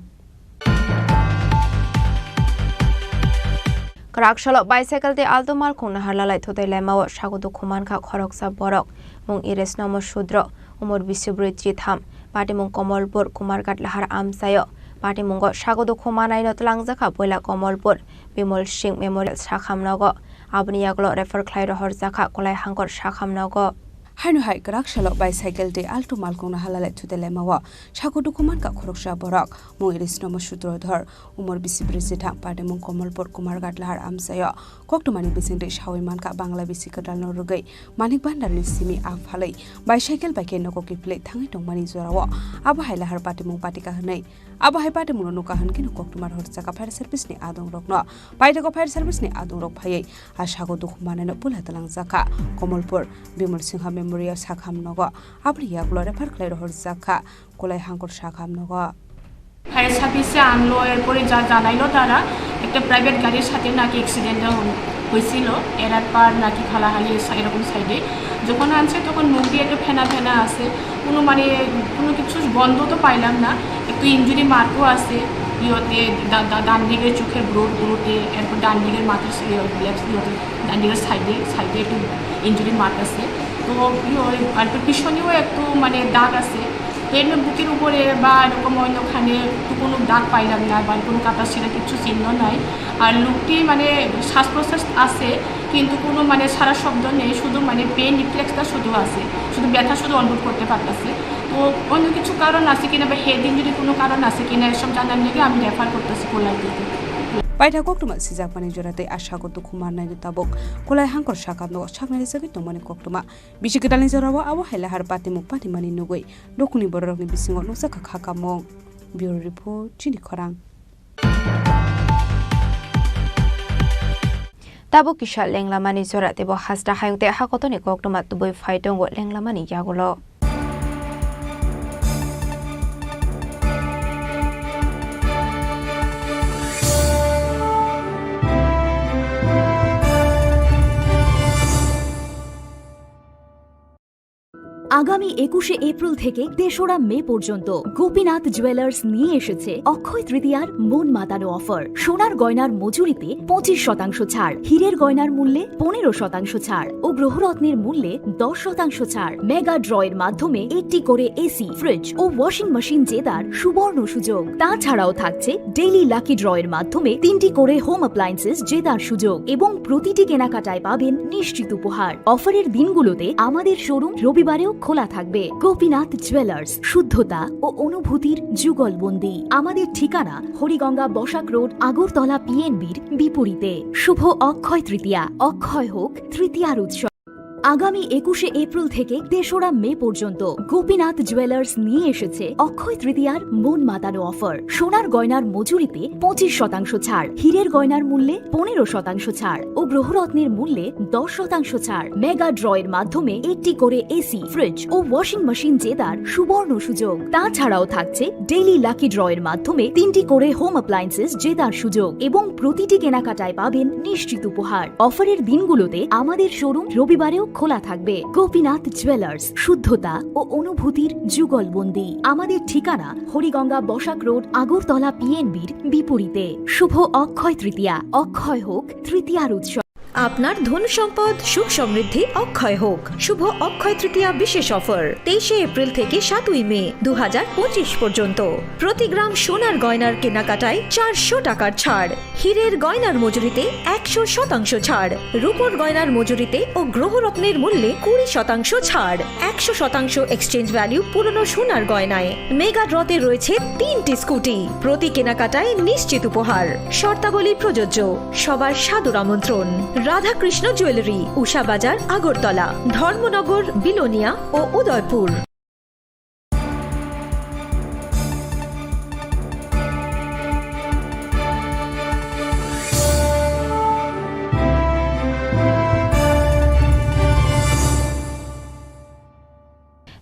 Kwrak salo bicycle tei Alto malkhung naharlalai thutai laimao sago dukhu mankha khoroksa borok, mung Iris Nomo Sudro, umor bisi brwi chitham, patimung Komolpur Kumarghat Lahar amchaio. Patimungo sago dukhu manaino twlangjakha puila Komolpur Bimol Singh Memorial Sakham nogo, aboni yagulo refer khlai rohorjakha Kolai Hangkor Sakham nogo. Haino hai kwrak salo bicycle tei Alto malkhung naharlalai thutai laimao sago dukhu mankha khoroksa borok, mung Iris Nomo Sudro Dhor, umor bisi brwi chitham, patimung Komolpur Kumarghat Lahar amchaio. Koktwmani bisingtwi sawi mankha Bangla bisi kwtalno rwgwi Manik Bhandarni simi a phalwi bicycle bai khe nogo kiphilwi thangwi tongmani jorao. Abo hai lahar patimung patika hwnwi. Abo hai patimungno nukha hwn kheno koktwma rohorjakha fire service ni adongrokno. Paithago fire service ni adongrok phaiwi a sago dukhu manaino puila twlangjakha Komolpur Bimol Singha Memorial Sakham nogo. Aboni yagulo refer khlai rohorjakha Kolai Hangkor Sakham nogo. Fire সার্ভিসে আনলো, এরপরে যা জানাইলো তারা একটা প্রাইভেট গাড়ির সাথে নাকি অ্যাক্সিডেন্টটা হল-, হয়েছিল, এরার পার নাকি খালাহালি সা-, এরকম সাইডে। যখন আনছে তখন মুখ দিয়ে একটু ফেনা ফেনা আছে, কোনো মানে কোনো কিছু গন্ধ তো পাইলাম না। একটু ইনজুরি মার্কও আছে, ইয়েতে ডা-, ডা-, ডান দিকের চোখের ব্রোড ব্রোডে, এরপর ডান দিকের মাথার স-, ইয়ে, লেফট ইয়েতে, ডান দিকের সাইডে সাইডে একটু ইনজুরি মার্ক আছে। তো ইয়ে, আর একটু পিছনেও একটু মানে দাগ আছে। তো এমনি বুকের উপরে বা এরকম অন্যখানে তো কোনো দাগ পাইলাম না বা কোনো কাটা ছেঁড়া কিছু চিহ্ন নাই। আর লোকটি মানে শ্বাস প্রশ্বাস আছে, কিন্তু কোনো মানে সারা শব্দ নেই, শুধু মানে পেইন রিফ্লেক্সটা শুধু আছে, শুধু ব্যথা শুধু অনুভব করতে পারতেছে। তো অন্য কিছু কারণ আছে কিনা বা হেড ইঞ্জুরি কোনো কারণ আছে কিনা এসব জানার লেগে আমি রেফার করতেছি কোলাইটিতে। Paithago koktwma sijakmani jora tei ashago dukhu mannaino tabuk. Kulai hangkor sakam nogo saknai rijagwi tongmani koktwma. Bisi kwtalni jorao abo hai lahar patimung patimani nugwi dukhuni bororokni bisingo nukjakha kha kamung. Bureau Report, Chini Khorang. Tabuk kisa lenglamani jora teibo hasta hayung tei hakotorni koktwma tubui phai tongo lenglamani yagulo. আগামী একুশে এপ্রিল থেকে তেসরা মে পর্যন্ত গোপীনাথ জুয়েলার্স নিয়ে এসেছে অক্ষয় তৃতীয়ার মন মাতানো অফার। সোনার গয়নার মজুরিতে পঁচিশ শতাংশ ছাড়, হীরের গয়নার মূল্যে পনেরো শতাংশ ছাড় ও গ্রহরত্নের মূল্যে দশ শতাংশ ছাড়। মেগা ড্রয়ের মাধ্যমে একটি করে এসি, ফ্রিজ ও ওয়াশিং মেশিন জেতার সুবর্ণ সুযোগ। তাছাড়াও থাকছে ডেইলি লাকি ড্রয়ের মাধ্যমে তিনটি করে হোম অ্যাপ্লায়েন্সেস জেতার সুযোগ এবং প্রতিটি কেনাকাটায় পাবেন নিশ্চিত উপহার। অফারের দিনগুলোতে আমাদের শোরুম রবিবারেও খোলা থাকবে। গোপীনাথ জুয়েলার্স, শুদ্ধতা ও অনুভূতির যুগলবন্দি। আমাদের ঠিকানা হরিগঙ্গা বসাক রোড, আগরতলা পিএনবির বিপরীতে। শুভ অক্ষয় তৃতীয়া, অক্ষয় হোক তৃতীয়ার উৎসব। আগামী একুশে এপ্রিল থেকে তেসরা মে পর্যন্ত গোপীনাথ জুয়েলার্স নিয়ে এসেছে অক্ষয় তৃতীয়ার মন মাতানো অফার। সোনার গয়নার মজুরিতে পঁচিশ শতাংশ ছাড়, হীরের গয়নার মূল্যে পনেরো শতাংশ ছাড় ও গ্রহরত্নের মূল্যে দশ শতাংশ ছাড়। মেগা ড্রয়ের মাধ্যমে একটি করে এসি, ফ্রিজ ও ওয়াশিং মেশিন জেতার সুবর্ণ সুযোগ। তাছাড়াও থাকছে ডেইলি লাকি ড্রয়ের মাধ্যমে তিনটি করে হোম অ্যাপ্লায়েন্সেস জেতার সুযোগ এবং প্রতিটি কেনাকাটায় পাবেন নিশ্চিত উপহার। অফারের দিনগুলোতে আমাদের শোরুম রবিবারেও খোলা থাকবে। গোপীনাথ জুয়েলার্স, শুদ্ধতা ও অনুভূতির যুগলবন্দি। আমাদের ঠিকানা হরিগঙ্গা বসাক রোড, আগরতলা পিএনবির বিপরীতে। শুভ অক্ষয় তৃতীয়া, অক্ষয় হোক তৃতীয়ার উৎসব। আপনার ধন সম্পদ সুখ সমৃদ্ধি অক্ষয় হোক। শুভ অক্ষয় তৃতীয়া বিশেষ অফার, তেইশে এপ্রিল থেকে সাতই মে দু হাজার পঁচিশ পর্যন্ত। প্রতি গ্রাম সোনার গয়নার কেনাকাটায় চারশো টাকার ছাড়, হীরের গয়নার মজুরিতে একশো শতাংশ ছাড়, রূপোর গয়নার মজুরিতে ও গ্রহরত্নের মূল্যে কুড়ি শতাংশ ছাড়, একশো শতাংশ এক্সচেঞ্জ ভ্যালু পুরনো সোনার গয়নায়। মেগা ড্রতে রয়েছে তিনটি স্কুটি, প্রতি কেনাকাটায় নিশ্চিত উপহার। শর্তাবলী প্রযোজ্য। সবার সাদর আমন্ত্রণ। রাধাকৃষ্ণ জুয়েলারি, উষা বাজার, আগরতলা, ধর্মনগর, বিলোনিয়া ও Udaipur.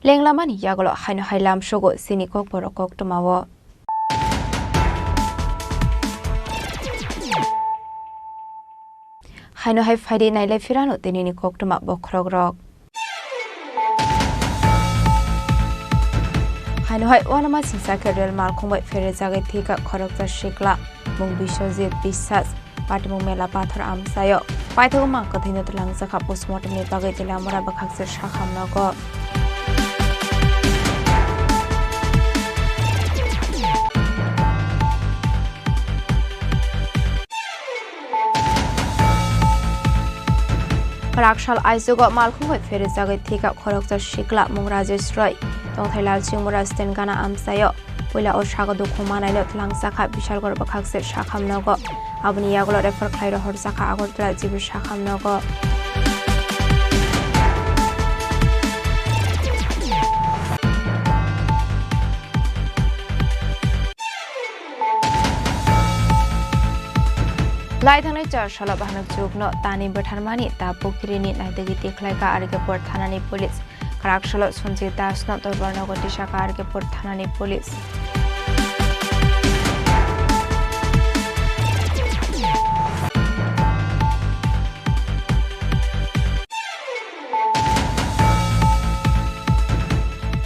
Lenglamani yagulo haino hai lamsogo chini kokborok koktwmao. Haino hai phaidi nailai phirano tinini koktwma bokhorokrok. Haino hai uanama singsa khe rel malkhung bai pherejagwi thwikha khoroksa sikla, mung Biswajit Biswas, patimung Mela Pathor amchaio. Paithago mang kwthwino twlangjakha postmortemni bagwi Teliamura bwkhakse sakhamnogo. Kwrak sal aichugo malkhung bai pherejagwi thwikha khoroksa sikla mung Rajesh Roy, tongthai Lalchingmura Sten Gana amchaio. Puila o sago dukhu manaino twlangjakha Bishalgarh bwkhakse sakhamnogo. Aboni yagulo refer khlai rohorjakha Agartala G B sakhamnogo. Lai thangnai char salo bahanok chukno tani bwtharmani ta pukhirini naitugwi tikhlaikha R K Pur thanani police. Kwrak salo Sanjay Dasno dorbar nogo tisakha R K Pur thanani police.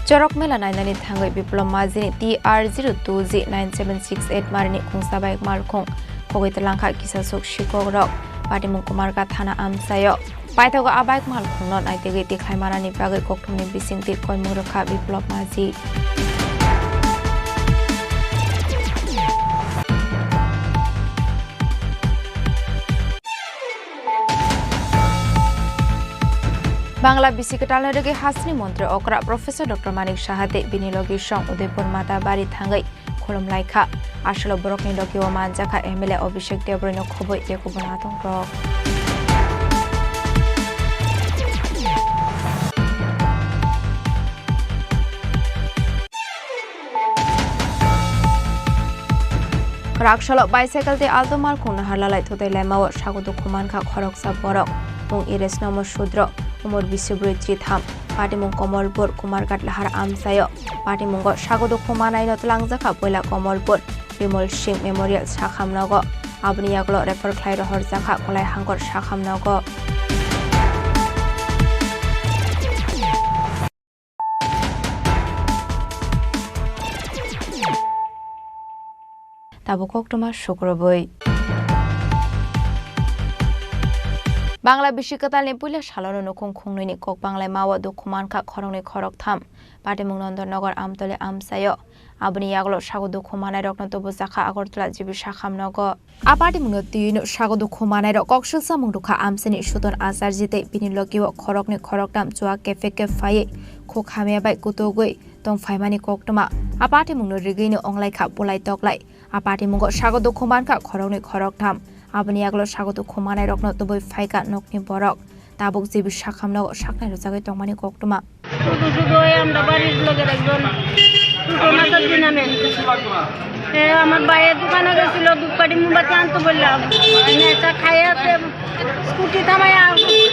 Chorok mela nainani thangwi Biplop Majini T R zero two G nine seven six eight marini khungsa bike malkhung khogwi twlangkha kisasuk sikokrok. Patimung Kumarghat thana amchaio. Paithago a bike malkhungno naitugwi tikhlai manani bagwi kokthumni bisingtwi koimung rwkha Biplop Maji. Bangla bisi kwtalni rwgwi hasni montri okra Professor Doctor Manik Saha tei bini logisong Udaipur Matabari thangwi khulum lai kha. Asolo borokni logi o manjakha M L A Abhishek Debbarma no khobwi tei kubun adongrok. Raksalo bicycle tei Alto malkhung naharlalai thutai laimao sago dukhu mankha khoroksa borok. Mung Iresnomo Sudro, umor bisi bwrwi chitham, patimung Komolpur, Kumarghat Lahar amchaio. Patimungo sago dukhu manaino twlangjakha puila Komolpur Bimol Singh Memorial sakhamnogo. Aboni yagulo refer khlai rohorjakha Kolai Hangkor sakhamnogo. Tabuk koktwma sukrubwi. Bangla bisi kwtalni puila salono nukhung khungnwini kok banglaimao dukhu mankha khoroknwi khoroktham. Patimung Nondornagar Amtoli amchaio. Aboni yagulo sago dukhu manairokno tubujakha Agartala G B sakhamnogo. A patimungno twiwino sago dukhu manairok koksilsamung rwkha amchaini Suton Acharya tei bini logio khoroknwi khoroktham chua kephe kep phaiwi khuk hamya bai kutugwi tong phaimani koktwma. A patimungno rigwino wnglaikha bulai toklai. A patimungo sago dukhu mankha khoroknwi khoroktham. Aboni yagulo sago dukhu manairokno tubui phaikha nokni borok. Tabuk G B sakhamnogo saknai rwjagwi tongmani koktwma. শুধু শুধু ওই আমরা বাড়ির লোকের একজন টুটন আচার্য নামে। এ আমার ভাইয়ের দোকানে গেছিল ধূপকাঠি মোমবাতি আনতে বললাম। নেশা খাইয়া সে স্কুটি থামাইয়া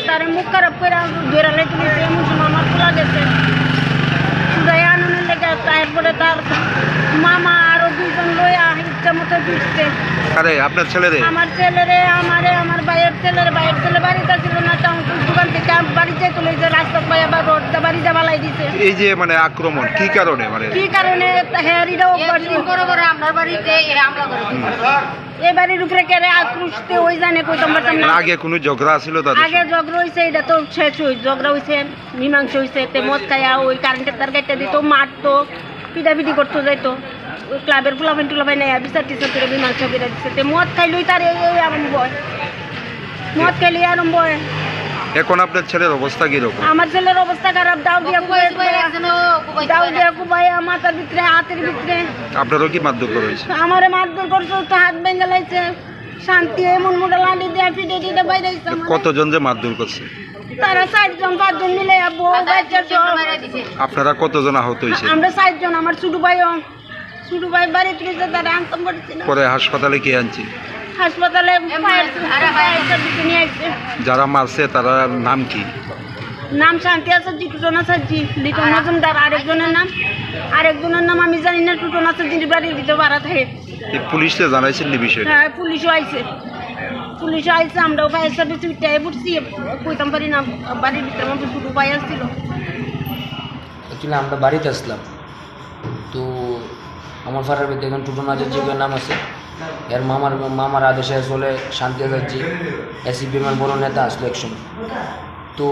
তারে মুখ খারাপ করে দৌড়ালে তুলেছে। এমন সময় আমার খোলা গেছে। শুধাই আনন্দ লেগে তারপরে তার মামা আরো দুইজন লইয়া ইচ্ছা মতো ফিরছে। আরে, আপনার ছেলেরে? আমার ছেলেরে, আমারে, আমার ভাইয়ের ছেলেরে, ভাইয়ের ছেলে বাড়িতে ছিল না, তখন দোকান থেকে আম-, বাড়ি যাইতে লইছে, রাস্তা পায়ে আবার রোড দিয়ে বাড়ি দিয়ে ফালাই দিছে। এই যে মানে আক্রমণ, কি কারণে মানে? কি কারণে? তা হ্যাঁ, এটাও এতদিন বড় বড় আমরার বাড়িতে এরা হামলা করে দিছে। এই বাড়ির উপরে কেড়ে আক্রোশ তে ওই জানে কইতাম পারতাম না। মানে আগে কোনো ঝগড়া ছিল তাদের আগে সাথে? ঝগড়া হইছে, এটা তো শেষ হই, ঝগড়া হইছে, মীমাংসা হইছে, তে মদ খাইয়া ওই কারেন্টের তার গাইটা দিত, মারতো, পিটাপিটি করতো যাইতো। ওই ক্লাবের পোলাপান টোলাপান নাই, বিচার টিচার করে মীমাংসা করে দিছে। তে মদ খাইলেই তার এই, এই আরম্ভ হয়। মদ খাইলেই আরম্ভ হয়। এখন আপনার ছেলের অবস্থা কিরকম? আমার ছেলের অবস্থা খারাপ, দাও দিয়া কুবাই, কুবাই, দাও দিয়া কুবাই, মাথার ভিতরে, হাতের ভিতরে। আপনারও কি মারধর করা হয়েছে? আমারে মারধর করছে, তো হাত ভেঙে লাইছে। শান্তি এমন মোটা লাঠি দিয়া পিটে টিটে বাইরে আইছে আমারে। কতজন যে মারধর করছে? তারা চারজন, পাঁচজন মিলে, বউ, বাচ্চা সব। আপনারা কতজন আহত হয়েছে? আমরা চারজন, আমার ছোট ভাইও। ছোট ভাই বাড়িতে গেছে, তারা আনতাম পারছি না। পরে হাসপাতালে কে আনছে? হাসপাতালে ফায়ার, ফায়ার সার্ভিসে নিয়ে আসছে। যারা মারছে তারার নাম কি? নাম শান্তি আচার্য, টুটন আচার্য, লিটন মজুমদার, আরেকজনের নাম, আরেকজনের নাম আমি জানি না। টুটন আচার্যের বাড়ির ভিতরে ভাড়া থাকে। এই পুলিশে জানাইছেন নি বিষয়টা? হ্যাঁ, পুলিশও আইছে, পুলিশও আইছে, আমরাও ফায়ার সার্ভিস উঠে পড়ছি, কইতাম পারি না, বাড়ির ভিতরে আমার ছোট ভাই আসছিল। Actually আমরা বাড়িতে আসলাম, তো আমার ফারার ভিতরে একজন টুটন আচার্য নাম আছে, এর মামার, মামার আদেশে চলে শান্তি আচার্য, এসিপিএম এর বড় নেতা আসলো একসময়। তো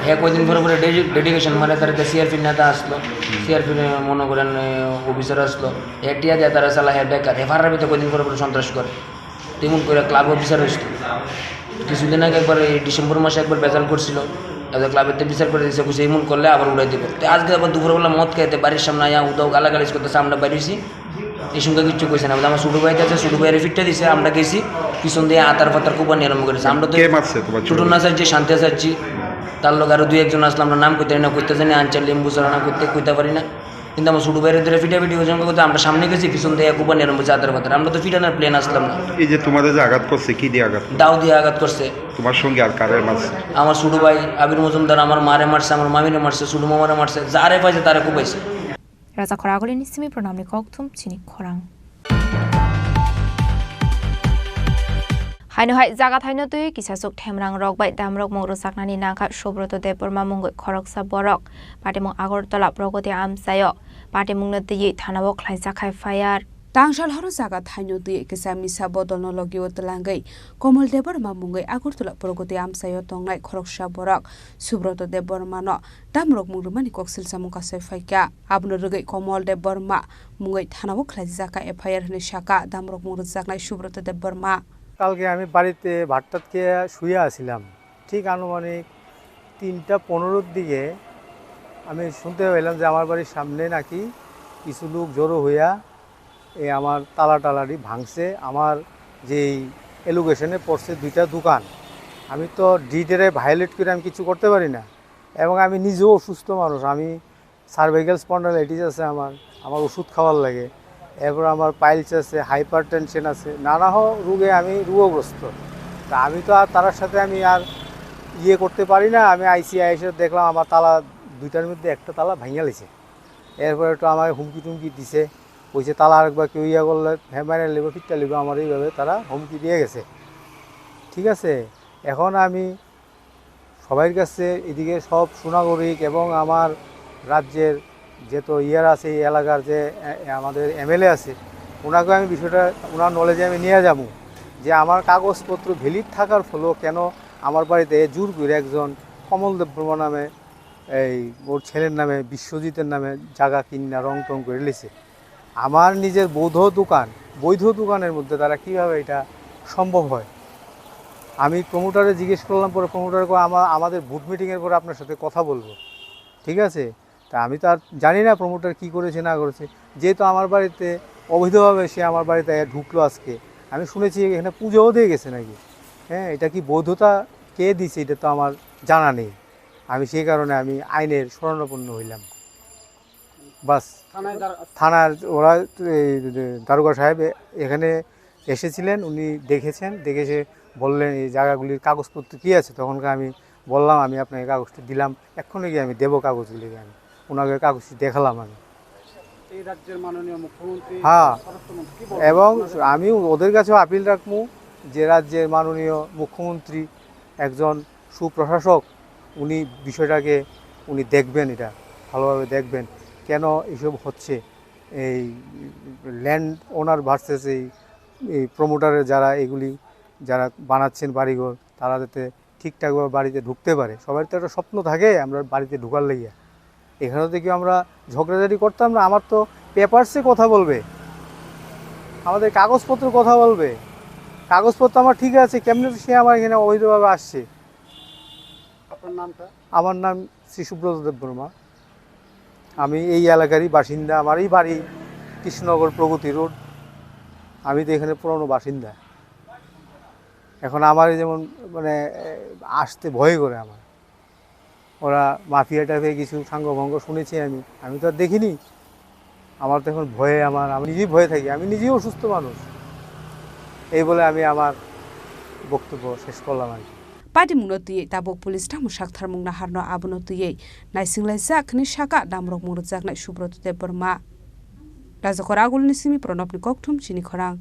হে কয়দিন পরে পরে ডেডি-, ডেডিকেশন মানে তার একটা সিআরপি নেতা আসলো, সিআরপি মনে করেন, এ, অফিসার আসলো, এ টিয়া দিয়ে তারা চালা হে বেকার, হে ফারার ভিতরে কয়দিন পরে পরে সন্ত্রাস করে। তেমন করে ক্লাব অফিসার হয়েছিল। কিছুদিন আগে একবার এই ডিসেম্বর মাসে একবার ভেজাল করছিল, এবার ক্লাবের তো বিচার করে দিয়েছে, বুঝে এমন করলে আবার উড়াই দিব। তো আজকে আবার দুপুরবেলা মদ খাইতে বাড়ির সামনে আয়া উদাও গালাগালিজ করতেছে, আমরা বাইরেছি। এই সঙ্গে কিচ্ছু কইছে না। বলে, আমার ছোট ভাই আছে, ছোট ভাইয়ের ফিটটা দিছে, আমরা গেছি, পিছন দিয়ে আতার ফাতার কোপানি আরম্ভ করেছে। আমরা তো কে মারছে তোমার ছোট ছোট ভাই? নাচার যে শান্তি আচার্য, তার লগে আরো দুই একজন আসলো, আমরা নাম কইতে পারি না, কইতে জানি আনচার লিম্বু চড়ানা করতে, কইতে পারি না। কিন্তু আমার ছোট ভাইয়ের ধরে ফিটাফিটি হয়ে যাওয়ার কথা, আমরা সামনে গেছি, পিছন দিয়ে কোপানি আরম্ভ হয়েছে আতার ফাতার। আমরা তো ফিটানোর প্ল্যান আসলাম না। এই যে তোমাদের যে আঘাত করছে, কি দিয়ে আঘাত করছে? দাও দিয়ে আঘাত করছে। তোমার সঙ্গে আর কারে মারছে? আমার ছোট ভাই আবির মজুমদার আমার মারে মারছে, আমার মামিরে মারছে, ছোট মামারে মারছে, যারে পাইছে তারে কোপাইছে। Raja Khoragulini simi pranamni kokthum chini khorang. Haino hai jaga thaino twi kisasuk themrang rok bai damrok mung rwchapnani nangkha Subroto Debbarma mungwi khoroksa borok. Patimung Agartala Pragati amchaio. Patimungno twiwi thanao khlaijak hai F I R. Tangsal horo jaga thaino twi kisa misa bodolno logio twlangwi Komol Debbarma mungwi Agartala Pragati amchaio tongnai khoroksa borok Subroto Debbarmano damrok mung rwmani kok silsamung kasai phaikha. Abono rwgwi Komol Debbarma mungwi thanao khlaijak kha F I R hwnwi sakha damrok mung rwjaknai Subroto Debbarma. কালকে আমি বাড়িতে ভাত টাত খেয়ে শুয়ে আছিলাম। ঠিক আনুমানিক তিনটা পনেরোর দিকে আমি শুনতে পেলাম যে আমার বাড়ির সামনে নাকি কিছু লোক জড়ো হইয়া এই আমার তালা টালাটি ভাঙছে। আমার যেই অ্যালোকেশনে পড়ছে দুইটা দোকান, আমি তো ডিডেরে ভায়োলেট করে আমি কিছু করতে পারি না। এবং আমি নিজেও অসুস্থ মানুষ, আমি সার্ভাইকাল স্পন্ডাইলাইটিস আছে আমার, আমার ওষুধ খাওয়ার লাগে। এরপর আমার পাইলস আছে, হাইপার টেনশন আছে, নানা হ- রোগে আমি রোগগ্রস্ত। তা আমি তো আর তার সাথে আমি আর ইয়ে করতে পারি না। আমি আইসি, আইসে দেখলাম আমার তালা দুইটার মধ্যে একটা তালা ভাঙিয়া লাইছে। এরপরে তো আমাকে হুমকি টুমকি দিছে, কইছে তালা আরেকবার কেউ ইয়া করলে হ্যাঁ মারা লিব, পিট্টা লিব, আমার এইভাবে তারা হুমকি দিয়ে গেছে। ঠিক আছে, এখন আমি সবার কাছে এদিকে সব সুনাগরিক এবং আমার রাজ্যের যত ইয়ার আছে, এই এলাকার যে এ, এ, আমাদের এমএলএ আছে, ওনাকে আমি বিষয়টা, ওনার নলেজে আমি নিয়ে যাবো যে আমার কাগজপত্র ভ্যালিড থাকার ফলেও কেন আমার বাড়িতে জোর করে একজন কমল দেববর্মা নামে, এই ওর ছেলের নামে, বিশ্বজিতের নামে জায়গা কিনা রং টং করে লিছে। আমার নিজের বৈধ দোকান, বৈধ দোকানের মধ্যে তারা কিভাবে এটা সম্ভব হয়? আমি প্রমোটারে জিজ্ঞেস করলাম, পরে প্রমোটার কয়, "আমা-, আমাদের বোর্ড মিটিংয়ের পরে আপনার সাথে কথা বলবো।" ঠিক আছে? তা আমি তো আর জানি না প্রমোটার কী করেছে না করেছে। যেহেতু আমার বাড়িতে অবৈধভাবে সে আমার বাড়িতে ঢুকলো আজকে, আমি শুনেছি এখানে পুজোও দিয়ে গেছে নাকি। হ্যাঁ, এটা কি বৈধতা কে দিছে, এটা তো আমার জানা নেই। আমি সেই কারণে আমি আইনের শরণাপন্ন হইলাম। বাস। থানায় দাঁড়া- থানার ওরা, এই, দারোগা সাহেব এ-, এখানে এসেছিলেন, উনি দেখেছেন, দেখে এসে বললেন, "এই জায়গাগুলির কাগজপত্র কী আছে?" তখনকে আমি বললাম, "আমি আপনাকে কাগজটি দিলাম, এক্ষুনি গিয়ে আমি দেবো কাগজগুলিকে আমি।" ওনাকে কাগজটি দেখালাম আমি। এই রাজ্যের মাননীয় মুখ্যমন্ত্রী, হ্যাঁ। স্বরাষ্ট্রমন্ত্রী কি বলবেন? এবং ওনাদের আমি ওদের কাছেও আপিল রাখবো যে রাজ্যের মাননীয় মুখ্যমন্ত্রী একজন সুপ্রশাসক, উনি বিষয়টাকে উনি দেখবেন, এটা ভালোভাবে দেখবেন, কেন এইসব হচ্ছে। এই ল্যান্ড ওনার ভার্সেস এই, এই প্রমোটারের যারা এগুলি, যারা বানাচ্ছেন বাড়িঘর, তারা যাতে ঠিকঠাকভাবে বাড়িতে ঢুকতে পারে। সবার তো একটা স্বপ্ন থাকে আমরা বাড়িতে ঢুকার লাগিয়া। এখানে তো কেউ আমরা ঝগড়াঝাটি করতাম না। আমার তো পেপারসে কথা বলবে, আমাদের কাগজপত্র কথা বলবে। কাগজপত্র আমার ঠিক আছে, কেমনে সে আমার এখানে অবৈধভাবে আসছে? আপনার নামটা? আমার নাম শ্রী সুব্রত দেববর্মা। আমি এই এলাকারই বাসিন্দা। আমার এই বাড়ি কৃষ্ণনগর প্রগতি রোড। আমি তো এখানে পুরনো বাসিন্দা। এখন আমার এই যেমন মানে, এ, আসতে ভয় করে আমার। ওরা মাফিয়া টাইপের কিছু সাঙ্গভঙ্গ শুনেছি আমি। আমি তো আর দেখিনি। আমার তো এখন ভয়ে আমার, আমি নিজেই ভয়ে থাকি। আমি নিজেই অসুস্থ মানুষ। এই বলে আমি আমার বক্তব্য শেষ করলাম আর কি। Patimungno twiwi tabuk police tamo saktharmung naharno abono twiwi naisinglaijak hwnwi saka damrokmung rwjaknai Subroto Debbarma. Rajakor Agulni simi Pranobni kokthum chini khorang.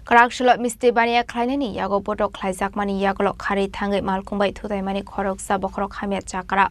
Kwrak salo misti baniya khlainani yago botok khlaijakmani yagulo kharwi thangwi malkhung bai thutaimani khoroksa bokhorok hamya chakra.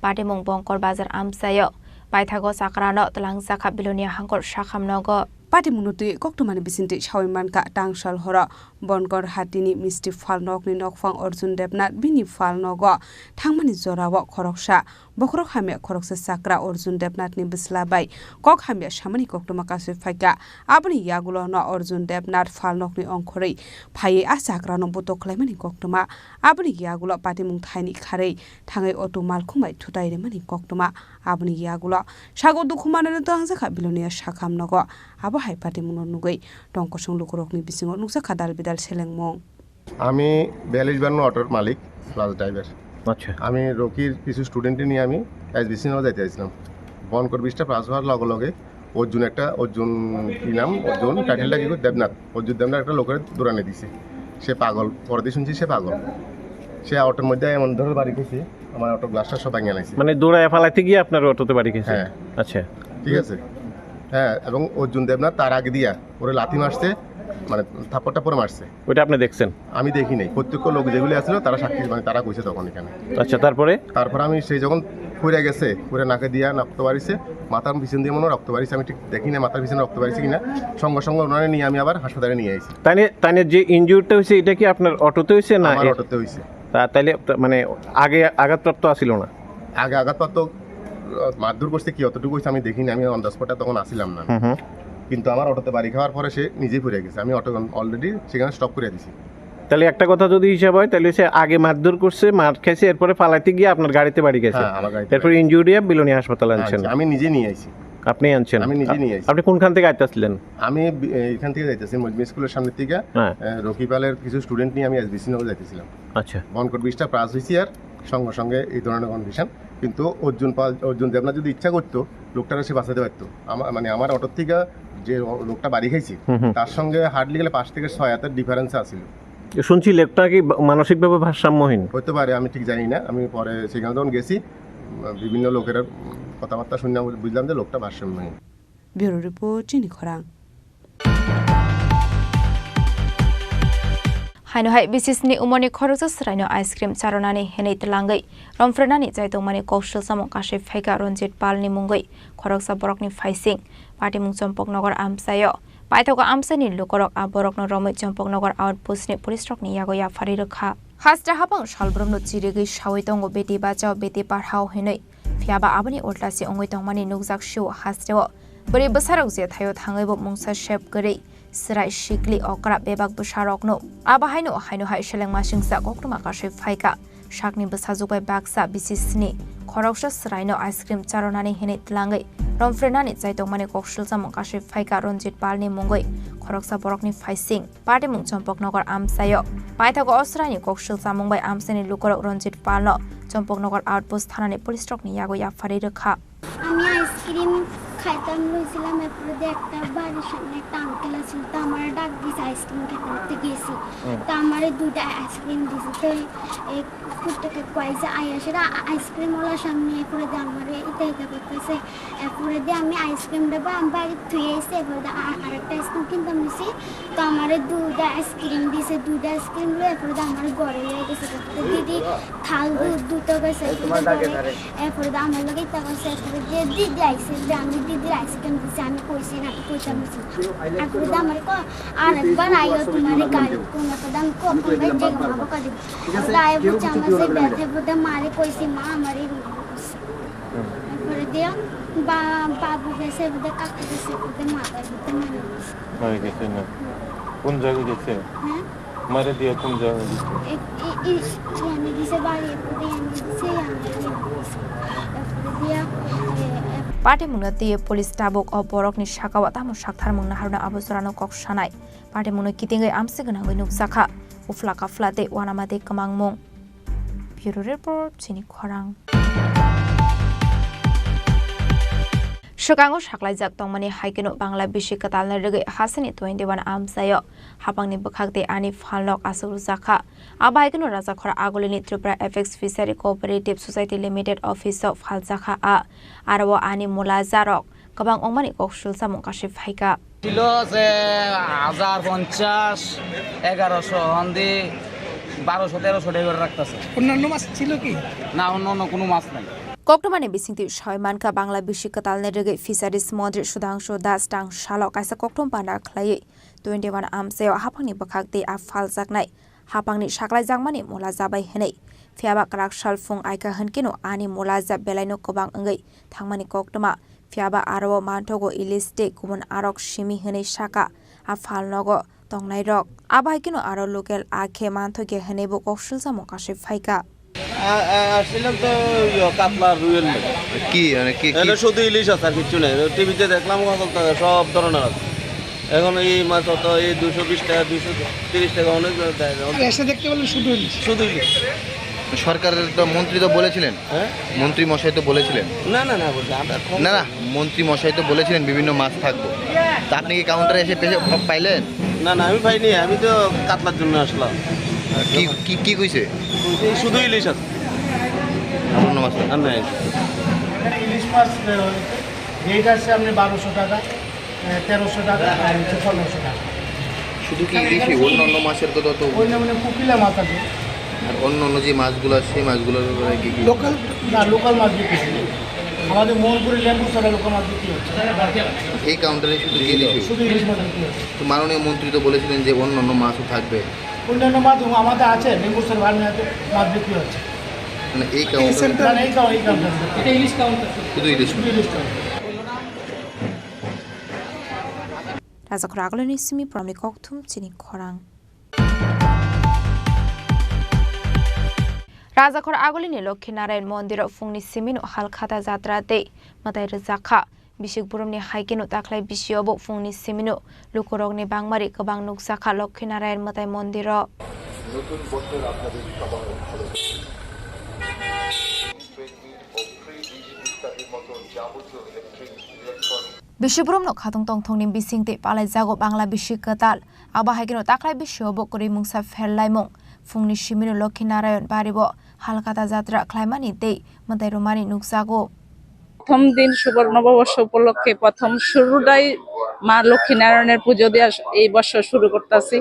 Patimung Bongkor Bazar amchaio paithago chakrano twlangjakha Bilonia hangkor sakham nogo. Patimungno twi koktwmani bisingtwi sawi mankha, tangsal horo Bongkor hatini misti phalnokni nokphang Arjun Debnath bini phalnogo thangmani jorao khoroksa bokhorok hamya khoroksa chakra Arjun Debnathni bwsla bai kok hamya samani koktwma kasui phaikha. Aboni yagulono Arjun Debnath phalnokni ongkhorwi phaiwi a chakrano botok khlaimani koktwma. Aboni yagulo patimung thaini kharwi thangwi auto malkhung bai thutai rwmani koktwma. Aboni yagulo sago dukhu manwino twlangjakha Bilonia sakham nogo. Abo hai patimungno nugwi tongkosong lukurokni bisingo nukjakha dal bidal selengmung. আমি বিয়াল্লিশ বাহান্ন অটোর মালিক, plus driver. আচ্ছা। আমি রকির কিছু স্টুডেন্ট নিয়ে আমি এসবিসি নগর যাইতে চাইছিলাম। বনকর ব্রিজটা পাস হওয়ার লগে লগে অর্জুন একটা, অর্জুন কি নাম? অর্জুন, টাইটেলটা কি? দেবনাথ। অর্জুন দেবনাথ একটা লোকের দৌড়ানি দিছে। সে পাগল, পরে দিয়ে শুনছি সে পাগল। সে অটোর মধ্যে এমন ধরে বাড়ি খেয়েছে, আমার অটো গ্লাসটা সব ভাঙিয়ে লাইছে। মানে দৌড়ায় ফালাইতে গিয়ে আপনার অটোতে বাড়ি খেয়েছে? হ্যাঁ। আচ্ছা। ঠিক আছে? হ্যাঁ, এবং অর্জুন দেবনাথ তার আগে দিয়া ওরে লাথি মারছে, মানে থাপ্পড় টাপ্পড় মারছে। ওইটা আপনি দেখছেন? আমি দেখি নাই, প্রত্যক্ষ লোক যেগুলি আছিল তারা সাক্ষী, মানে তারা কইছে তখন এখানে। আচ্ছা, তারপরে? তারপর আমি সেই যখন পড়ে গেছে, পড়ে নাকে দিয়া রক্ত বাড়িছে, মাথার পিছন দিয়ে মনে হয় রক্ত বাড়িছে, আমি ঠিক দেখি না মাথার পিছনে রক্ত বাড়িছে কিনা। সঙ্গে সঙ্গে ওনারে নিয়ে আমি আবার হাসপাতালে নিয়ে আইছি। তাইলে, তাইলে যে ইনজুরিটা হয়েছে, এটা কি আপনার অটোতে হয়েছে না আমার এ-, অটোতে হয়েছে। তা-, তাইলে তো মানে আগে আঘাতপ্রাপ্ত আছিল না? আগে আঘাতপ্রাপ্ত, আহ, মারধর করছে কি অতটুকু হয়েছে আমি দেখিনি, আমি অন দ্য স্পটে তখন আসিলাম না। হুম হুম। কিন্তু আমার অটোতে বাড়ি খাওয়ার পরে সে নিজেই পড়ে গেছে, আমি অটো অলরেডি সেখানে স্টপ করে দিছি। তাহলে একটা কথা যদি হিসাব হয়, তাহলে সে আগে মারধর করছে, মার খাইছে, এরপরে ফালাইতে গিয়ে আপনার গাড়িতে বাড়ি গেছে। হ্যাঁ, আমার গাড়িতে এরপরে বাড়ি। ইনজুরি হয়ে বিলোনিয়া হাসপাতালে হ্যাঁ, আনছেন। আচ্ছা, আমি নিজে নিয়ে আইছি। আপনি আনছেন? আমি নিজে আ-, নিয়ে আইছি। আপনি কোনখান থেকে আইতেছিলেন? আমি বি-, এ, এখান থেকে যাইতেছি, মজমি স্কুলের সামনে থেকে, হ্যাঁ। এ, রকিপালের কিছু স্টুডেন্ট নিয়ে আমি এসবিসি নগর যাইতেছিলাম। আচ্ছা। বনকট ব্রিজটা পাস হয়েছি আর সঙ্গে সঙ্গে এই ধরনের কন্ডিশন। কিন্তু অর্জুন পাল, অর্জুন দেবনাথ যদি ইচ্ছা করতো, লোকটারে সে বাঁচাতে পারতো। আমা-, মানে, আমার অটোর থেকে যে ও-, লোকটা বাড়ি খাইছে, হুম, হুম। তার সঙ্গে হার্ডলি গেলে পাঁচ থেকে ছয় হাতের ডিফারেন্স আছিল। শুনছি লোকটা কি বা-, মানসিকভাবে ভারসাম্যহীন? হতে পারে, আমি ঠিক জানি না। আমি পরে সেখানে যখন গেছি, উম, বিভিন্ন লোকের, উম, কথাবার্তা শুনে আমি বুঝলাম যে লোকটা ভারসাম্যহীন। Bureau Report, Chini Khorang. Haino hai bisisni umorni khoroksa swraino ice cream charonani hinwi twlangwi romphrenani chaitokmani kok swlsamung kasui phaikha Ranjit Palni mungwi khoroksa borokni phaising. Patimung Chompoknogor amchaio. Paithago amchaini lukurok a borokno romwi Chompoknogor outpost ni police rokni yago yapharwi rwkha. Hasta hapang salbrumno chirigwi sawi tongo beti bachao beti padhao hinwi. Phiyaba aboni ulta se wngwi tongmani nukjak sio haste o. Bwrwi bwsarok je thaio thangwi bo mungsa sep kwrwi, swrai sikli okra bebak bwsarokno. Abo haino haino hai selengma singsa koktwma kasui phaikha. Sakni bwsajwk bai baksa bisi sini khoroksa swraino ice cream charonani hinwi twlangwi romphrenani chaitokmani kok swlsamung kasui phaikha Ranjit Palni mungwi khoroksa borokni phaising. Patimung Chompoknogor amchaio. Paithago o swraini kok swlsamung bai amchaini lukurok Ranjit Palno Chompoknogor outpost thanani police rokni yago yapharwi rwkha. আমি আইসক্রিম খাইতাম লইছিলাম, এরপরে দিয়ে একটা বাড়ির সামনে একটা আঙ্কেল আছিল, তো আমার ডাক দিছে আইসক্রিম খেতে, তো গেছি। হুম। তো আমারে দুইটা আইসক্রিম দিছে, তো এই কুট্টাকে কয়েছে আইয়া সেটা আ-, আইসক্রিম ওলার সামনে এরপরে দিয়ে আমারে ইতা ইতা করতেছে। এরপরে দিয়ে আমি আইসক্রিমটা বা-, বাড়ির থুয়ে এসে এরপরে দিয়ে আ-, আরেকটা আইসক্রিম কিনতাম নিছি। তো আমারে দুইটা আইসক্রিম দিছে, দুইটা আইসক্রিম লয়ে এরপরে দিয়ে আমার ঘরে লয়ে গেছে। তো দিদি থাল দু-, দুটো গেছে, এরপরে দিয়ে আমার লগে ইতা করছে, এরপরে দিয়ে দিদি আইছে, যে আমি দিদির আইসক্রিম দিছি, আমি কইছি না, আমি কইতাম নিছি। এরপরে দিয়ে আমার ক-, আরেকবার আইও তোমার গাড়ি, কোন একটা দাম কখন ভাই যে বাবা কাজে। দায় বুঝছে আমার যে ব্যথা বুঝে মারে কইছি, মা আমার এই রোগ হয়েছে। হুম। এরপরে দিয়ে বা-, বাবু গেছে, বুঝে কাকু গেছে, বুঝে মাথায় বুঝে মারা গেছে। মারা গেছে না? কোন জায়গায় গেছে? হ্যাঁ? মারা দিয়ে কোন জায়গায় গেছে? এ-, এ-, এ-, ইয়ানি দিছে বাড়ি, এরপরে ইয়ানি দিছে, ইয়ানি দিছে। এরপরে দিয়ে, এ-, এ- Patimungno twiwi police tabuk o borokni sakao tamo saktharmung naharno abo jorano kok sanai. Patimungno kitingwi amsi gwnangwi nukjakha. Ufla kafla tei uanama tei kwmangmung. Bureau Report, Chini Khorang. Swkango saklaijak tongmani hai kheno Bangla bisi kwtalni rwgwi hasini twenty one amchaio hapangni bwkhak tei ani phalnok aswk rwjakha. Abo hai kheno Rajakhor Agulini Tripura Apex Fishery Cooperative Society Limited office-o phaljakha a. Aro o ani mulajarok kwbang wngmani kok swlsamung kasui phaikha. ছিল যে হাজার পঞ্চাশ, এগারোশো, হন্দি বারোশো, তেরোশো টাকা করে রাখতেছে। অন্যান্য মাছ ছিল কি? না, অন্য অন্য কোনো মাছ নাই। Koktwmani bisingtwi sawi mankha, Bangla bisi kwtalni rwgwi Fisheries montri Sudhangshu Das tang salo kaisa koktwma panda khlaiwi twenty one amchaio haphangni bwkhak tei a phaljaknai haphangni saklaijakmani mulaja bai hwnwi. Phiyaba kwrak sal phung aikha hwnkhe no ani mulaja belaino kwbang wngwi thangmani koktwma. Phiyaba aro o manthogo ilis tei kubun arok simi hwnwi saka a phalnogo tongnairok. Abo hai kheno aro local a khe manthokya hwnwi bo kok swlsamung kasui phaikha. আ-, আ-, আসছিলাম তো ইয়ে, কাতলা, রুইয়ের মাছ। কি, মানে, কি, কি? এটা শুধু ইলিশ আছে, আর কিচ্ছু নেই। টিভিতে দেখলাম, ওখানে তো সব ধরনের আছে। এখন এই মাছ অত, এই দুশো বিশ টাকা, দুশো তিরিশ টাকা, অনেক দেয়। আর এসে দেখতে পেলাম শুধু ইলিশ। শুধু ইলিশ। সরকারের তো মন্ত্রী তো বলেছিলেন, হ্যাঁ? মন্ত্রী মশাই তো বলেছিলেন। না, না, না, বলছি, আমরা এখন না, না, মন্ত্রী মশাই তো বলেছিলেন বিভিন্ন মাছ থাকবে। তা আপনি কি কাউন্টারে এসে পেয়ে, পাইলেন? না, না, আমি পাইনি, আমি তো কাতলার জন্য আসলাম। কি, কি, কি কইছে? শুধু ইলিশ আছে। অন্য মাছ নাই। আর নাই। এখানে ইলিশ মাছ, আহ, রেট আছে আপনি বারোশো টাকা, আহ, তেরোশো টাকা, আর হচ্ছে পনেরোশো টাকা। শুধু কি ইলিশই? অন্য অন্য মাছের কথা তো অন্য মানে কুকিলা মাছ আছে। আর অন্য অন্য যে মাছগুলো আছে, সেই মাছগুলোর ব্যাপারে কি কি? লোকাল, না, লোকাল মাছ বিক্রি হচ্ছে। আমাদের মোহনপুরে লেম্বু ছাড়া লোকাল মাছ বিক্রি হচ্ছে। এই কাউন্টারে শুধু কি ইলিশই? শুধু ইলিশ মাছ বিক্রি হচ্ছে। তো মাননীয় মন্ত্রী তো বলেছিলেন যে অন্য অন্য মাছও থাকবে। অন্যান্য মাছ আমাদের আছে, লেম্বু ছাড়া ভালো মাছ বিক্রি হচ্ছে। মানে এই এই কাউন্টারে সেন্টার না, না, এই কাউ-, এই কাউন্টার। এটা ইলিশ কাউন্টার। শুধু ইলিশ শুধু মাছ। ইলিশ counter. Rajakhor Agulini simi pramni kokthum chini khorang. Rajakhor Agulini Lokhi Narayan Mondiro phungni simino Halkhata Jatra tei mwtai rwjakha. Bisik burumni hai kheno taklai bisio bo phungni simino lukurokni bangmari kwbang nukjakha Lokhi Narayan Mwtai Mondiro. নতুন বছর আপনাদের সবার ভালো কাটুক। ফ্রি ও free dish ইত্যাদির মতো যাবতীয় electric, electronic Bisik burumno khatung tongthokni bising tei palaijago Bangla bisik kwtal. Abo hai kheno taklai bisio bo kwrwi mungsa pherlaimung. Phungni simino Lokhi Narayan baribo Halkhata Jatra khlaimani tei mwtai rwmani nukjago. প্রথম দিন শুভ নববর্ষ উপলক্ষে প্রথম শুরুটাই মা লক্ষ্মী নারায়ণের পুজো দিয়ে এই বর্ষ শুরু করতেছি।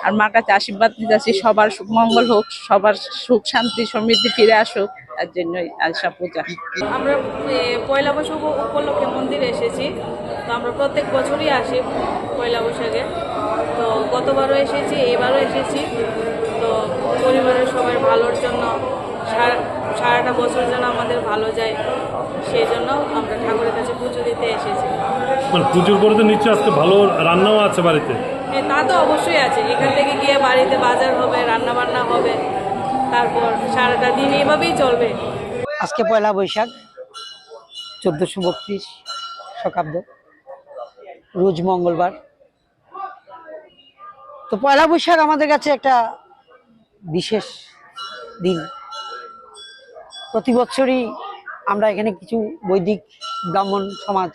আর মার কাছে আশীর্বাদ নিতেছি, সবার সু-, মঙ্গল হোক, সবার সুখ শান্তি সমৃদ্ধি ফিরে আসুক, তার জন্যই আশা পূজা। আমরা, এ, পয়লা বৈশাখ উপ-, উপলক্ষে মন্দিরে এসেছি। তো আমরা প্রত্যেক বছরই আসি পয়লা বৈশাখে। তো গতবারও এসেছি, এবারও এসেছি। তো পরিবারের সবার ভালোর জন্য, সারা, সারাটা বছর যেন আমাদের ভালো যায়, সেই জন্য আমরা ঠাকুরের কাছে পুজো দিতে এসেছি। মানে পুজোর পরে তো নিশ্চয়ই আজকে ভালো রান্নাও আছে বাড়িতে? হ্যাঁ, তা তো অবশ্যই আছে। এখান থেকে গিয়ে বাড়িতে বাজার হবে, রান্না বান্না হবে, তারপর সারাটা দিন এইভাবেই চলবে। আজকে পয়লা বৈশাখ, চোদ্দশো বত্রিশ শকাব্দ, রোজ মঙ্গলবার। তো পয়লা বৈশাখ আমাদের কাছে একটা বিশেষ দিন। প্রতি বছরই আমরা এখানে কিছু বৈদিক ব্রাহ্মণ সমাজ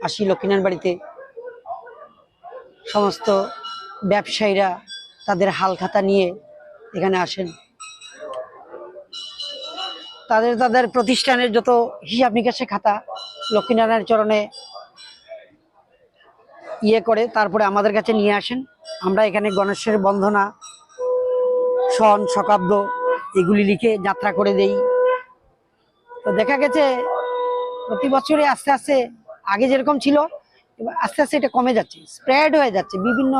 আসি লক্ষ্মীনারায়ণ বাড়িতে। সমস্ত ব্যবসায়ীরা তাদের হালখাতা নিয়ে এখানে আসেন। তাদের, তাদের প্রতিষ্ঠানের যত হিসাব নিকাশের খাতা লক্ষ্মীনারায়ণ চরণে ইয়ে করে, তারপরে আমাদের কাছে নিয়ে আসেন। আমরা এখানে গণেশের বন্দনা, সন, শকাব্দ এগুলি লিখে যাত্রা করে দেই। তো দেখা গেছে প্রতি বছরই আস্তে আস্তে আগে যেরকম ছিল, এবার আস্তে আস্তে এটা কমে যাচ্ছে, স্প্রেড হয়ে যাচ্ছে। বিভিন্ন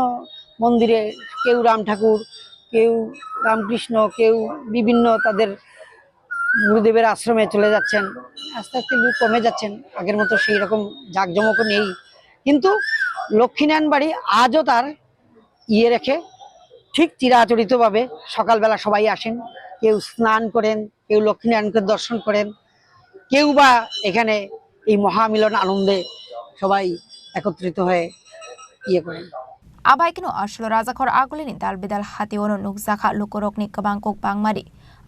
মন্দিরে কেউ রাম ঠাকুর, কেউ রামকৃষ্ণ, কেউ বিভিন্ন তাদের গুরুদেবের আশ্রমে চলে যাচ্ছেন। আস্তে আস্তে লোক কমে যাচ্ছেন, আগের মতো সেই রকম জাঁকজমকও নেই। কিন্তু লক্ষ্মীনারায়ণ বাড়ি আজও তার ইয়ে রেখে ঠিক চিরাচরিতভাবে সকালবেলা সবাই আসেন, কেউ স্নান করেন, কেউ লক্ষ্মীনারায়ণকে দর্শন করেন, কেউ বা এখানে এই মহামিলন আনন্দে সবাই একত্রিত হয়ে ইয়ে করেন। Abai kino asolo Rajakhor Agulini dal bidal hati ono nukjakha lukurokni kwbang kok bangmari,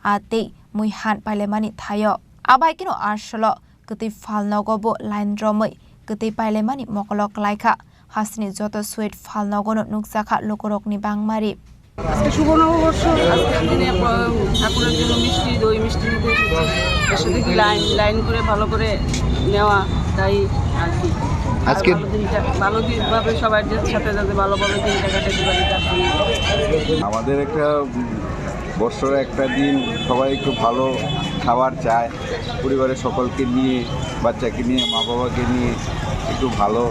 a tei mui han pailaimani thaio. Abai kino asolo kwtwi phalnogo bo line romwi kwtwi pailaimani mokolo klaikha. Hasteni joto sweet phalnogono nukjakha lukurokni bangmari. আজকে শুভ নববর্ষ, আজকের দিনে প-, ঠাকুরের জন্য মিষ্টি, দই মিষ্টি নিতে এসেছি। এসে দেখি লাইন, লাইন করে ভালো করে নেওয়া, তাই আর কি। আর আজকে ভালো দিনটা, ভালো দিন ভাবে সবার যে সাথে যাতে ভালোভাবে দিনটা কাটাতে পারি, তার জন্য। আমাদের একটা, উম, বছরে একটা দিন সবাই একটু ভালো খাবার চায়। পরিবারের সকলকে নিয়ে, বাচ্চাকে নিয়ে, মা বাবাকে নিয়ে একটু ভালো,